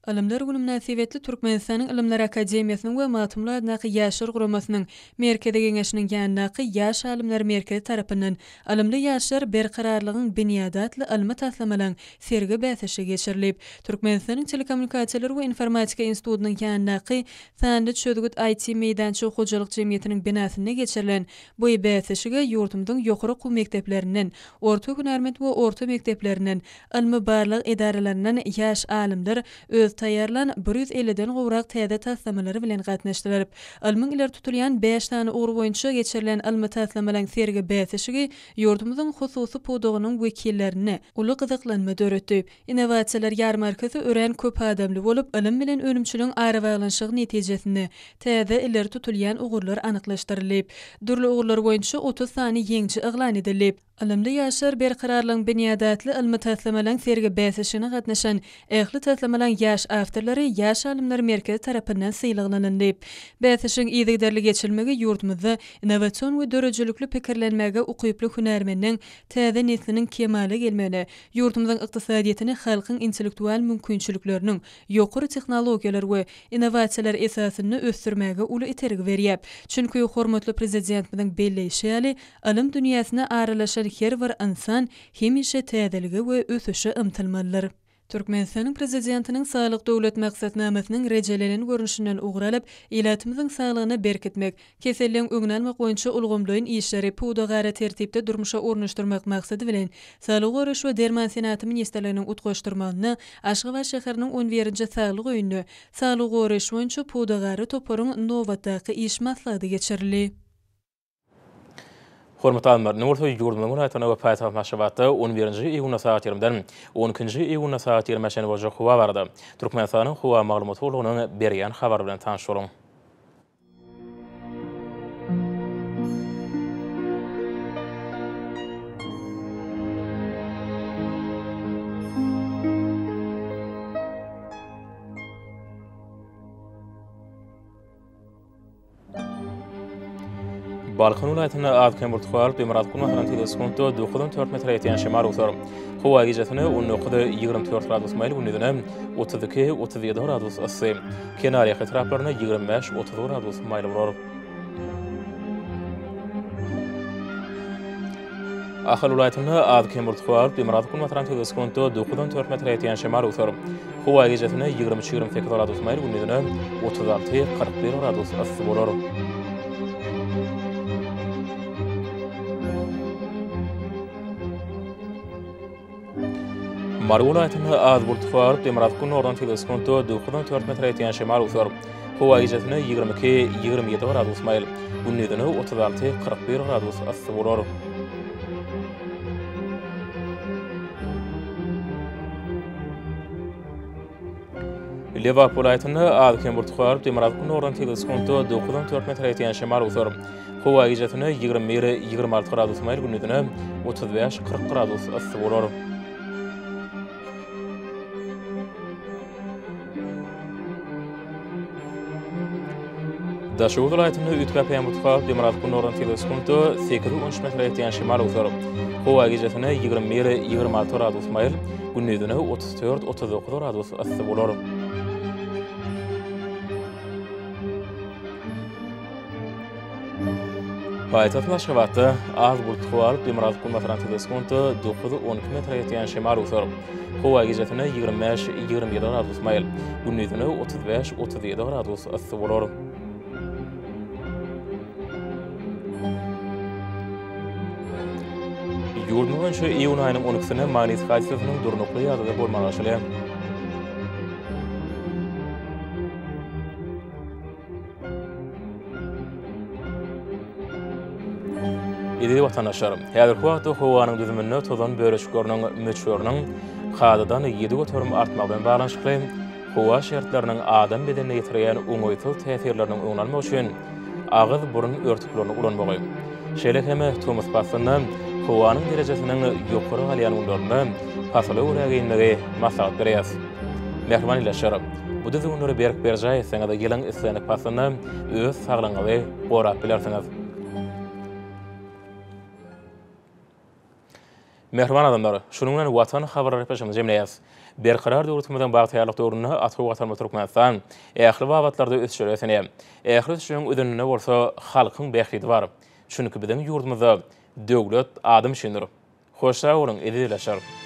Ylymlar güni mynasybetli Türkmenistanyň Ylymlar akademiýasynyň we Magtymguly adyndaky Ýaşlar guramasynyň Merkezi Geňeşiniň ýanyndaky Ýaş alymlar merkezi tarapyndan Ylymly ýaşlar, berkararlygyň binýady atly ylmy taslamalaryň sergi bäsleşigi geçirilip, Türkmenistanyň Telekommunikasiýalar we informatika institutynyň ýanyndaky Sanly çözgüt IT-meýdança hojalyk jemgyýetiniň binasynda geçirilen bu bäsleşige ýurdumyzyň ýokary okuw mekdeplerinden, orta hünärment we orta mekdeplerinden, ylmy-barlag edaralaryndan ýaş alymlar öz taýýarlan 150-den gowrak täze taslamalary bilen gatnaşdylar. Ylmyň ileri tutulýan bäş sany ugry boýunça geçirilen ylmy taslamalaryň sergi bäsleşigi ýurdumyzyň hususy pudagynyň wekillerinde uly gyzyklanma döretdi. Innowasiýalar ýarmarkasy örän köp adamly bolup, ylym bilen önümçiligiň arabaglanyşygy netijesinde täze ileri tutulýan ugurlar anyklaşdyryldy. Dürli ugurlar boýunça 30 sany ýeňiji yglan edildi. Ylymly ýaşlar berkararlygyň binýady atly ylmy taslamalaryň sergi bäsleşigine gatnaşan ähli taslamalaryň ýaş awtorlary Ýaş alymlar merkezi tarapyndan sylaglanyldy. Bäsleşigiň yzygiderli geçirilmegi ýurdumyzda innowasion we döredijilikli pikirlenmäge ukyply hünärmeniň täze nesliniň kemala gelmegine, ýurdumyzyň ykdysadyýetini halkyň intellektual mümkinçilikleriniň ýokary tehnologiýalar we innowasiýalar esasynda ösdürmäge uly itergi berýär. Çünki hormatly Prezidentimiziň belleýşi ýaly, ylym dünýäsine aralaşan her bir ynsan hemişe täzelige we ösüşe ymtylmalydyr. Türkmenistanyň Prezidentiniň Saglyk Döwlet maksatnamasynyň rejelenen görnüşinden ugur alyp, ilatymyzyň saglygyny berkitmek, keselleň öňüni almak boýunça ulgamlaýyn işleri pudagara tertipde durmuşa ornaşdyrmak maksady bilen, Saglygy goraýyş we derman senagaty ministrliginiň utgaşdyrmagynda Aşgabat şäheriniň on birinji Saglyk öýünde saglygy goraýyş boýunça pudagara toparyň nobatdaky iş maslahaty geçirildi. Hormatly alymlar, indi bolsa ýurdumyzyň welaýatlarynda we paýtagtymyz Aşgabatda on birinji iýunda sagat ýigrimiden on ikinji iýunda sagat ýigrimä çenli boljak howa barada Türkmenistanyň Howa maglumat gullugynyň berýän habary bilen tanyş boluň. Balkan welaýatynda az-kem bulut galyp, demirgazyk günbatardan tizligi sekuntda dokuzdan dört metre ýetýän şemal öwser. Howa gijesine on dokuz, 24 gradus maýyl, gündizine 32, 37 gradus yssy. Kenarýaka etraplarynda 25, 30 gradus maýyl bolar. Ahal welaýatynda az-kem bulut galyp, demirgazyk günbatardan tizligi sekuntda dokuzdan dört metre ýetýän şemal öwser. Howa gijesine 23, 28 gradus maýyl, gündizine 36, 41 gradus yssy bolar. Mary welaýatynda az bulut galyp, demirgazyk günordan tizligi sekuntda dokuzdan dört metre ýetýän şemal öwser. Howa gijesine 22, 27 gradus maýyl, gündizine 36, 41 gradus yssy bolar. Lebap welaýatynda az-kem bulut garyp, demirgazyk günordan tizligi sekuntda dokuzdan dört metre ýetýän şemal öwser. Howa gijesine 21, 26 gradus maýyl, gündizine 35, 40 gradus yssy bolar. Daşoguz welaýatynda üýtgäp ýaýran bulut galyp, demirgazyk günordan tizligi sekuntda sekiz-on üç metre ýetýän şemal öwser. Howa gijesine 21, 26 gradus maýyl, gündizine 34, 39 gradus yssy bolar. Paýtagtymyz Aşgabatda az bulutly howa bolup, demirgazyk günbatardan tizligi sekuntda dokuz, 12 metre ýetýän şemal öwser. Howa gijesine 25, 27 gradus maýyl, gündizine 35, 37 gradus yssy bolar. Ýurdumyz boýunça iýun aýynyň on ikisinde magnit hadysasynyň durnukly ýagdaýda bolmagy garaşylýar. Eziz watandaşlar, häzirki wagtda howanyň düzüminde tozan bölejikleriniň möçberiniň kadadan 7% artmagy bilen baglanyşykly howa şertleriniň adam bedenine ýetirýän oňaýsyz täsirleriniň öňüni almak üçin agyz-burun örtüklerini ulanmagy, şeýle hem tomus paslynda howanyň derejesiniň ýokary galýan günlerinde pasyla görä geýinmegi maslahat berýäris. Mähriban ildeşler! Bu düzgünleri berk berjaý etseňiz, ýylyň islendik paslynda öz saglygyňyzy gorap bilersiňiz. Mähriban adamlar, şunuň bilen Watan habarlar gepleşigimizi jemleýäris. Berkarar döwletimiziň bagtyýarlyk döwründe ata Watanymyz Türkmenistan ähli babatlarda ösüşlere ösenýär. Ähli ösüşleriň özeninde bolsa halkyň bähbidi bar. Çünki biziň ýurdumyzda döwlet adam üçindir. Hoş sag boluň, eziz ildeşler!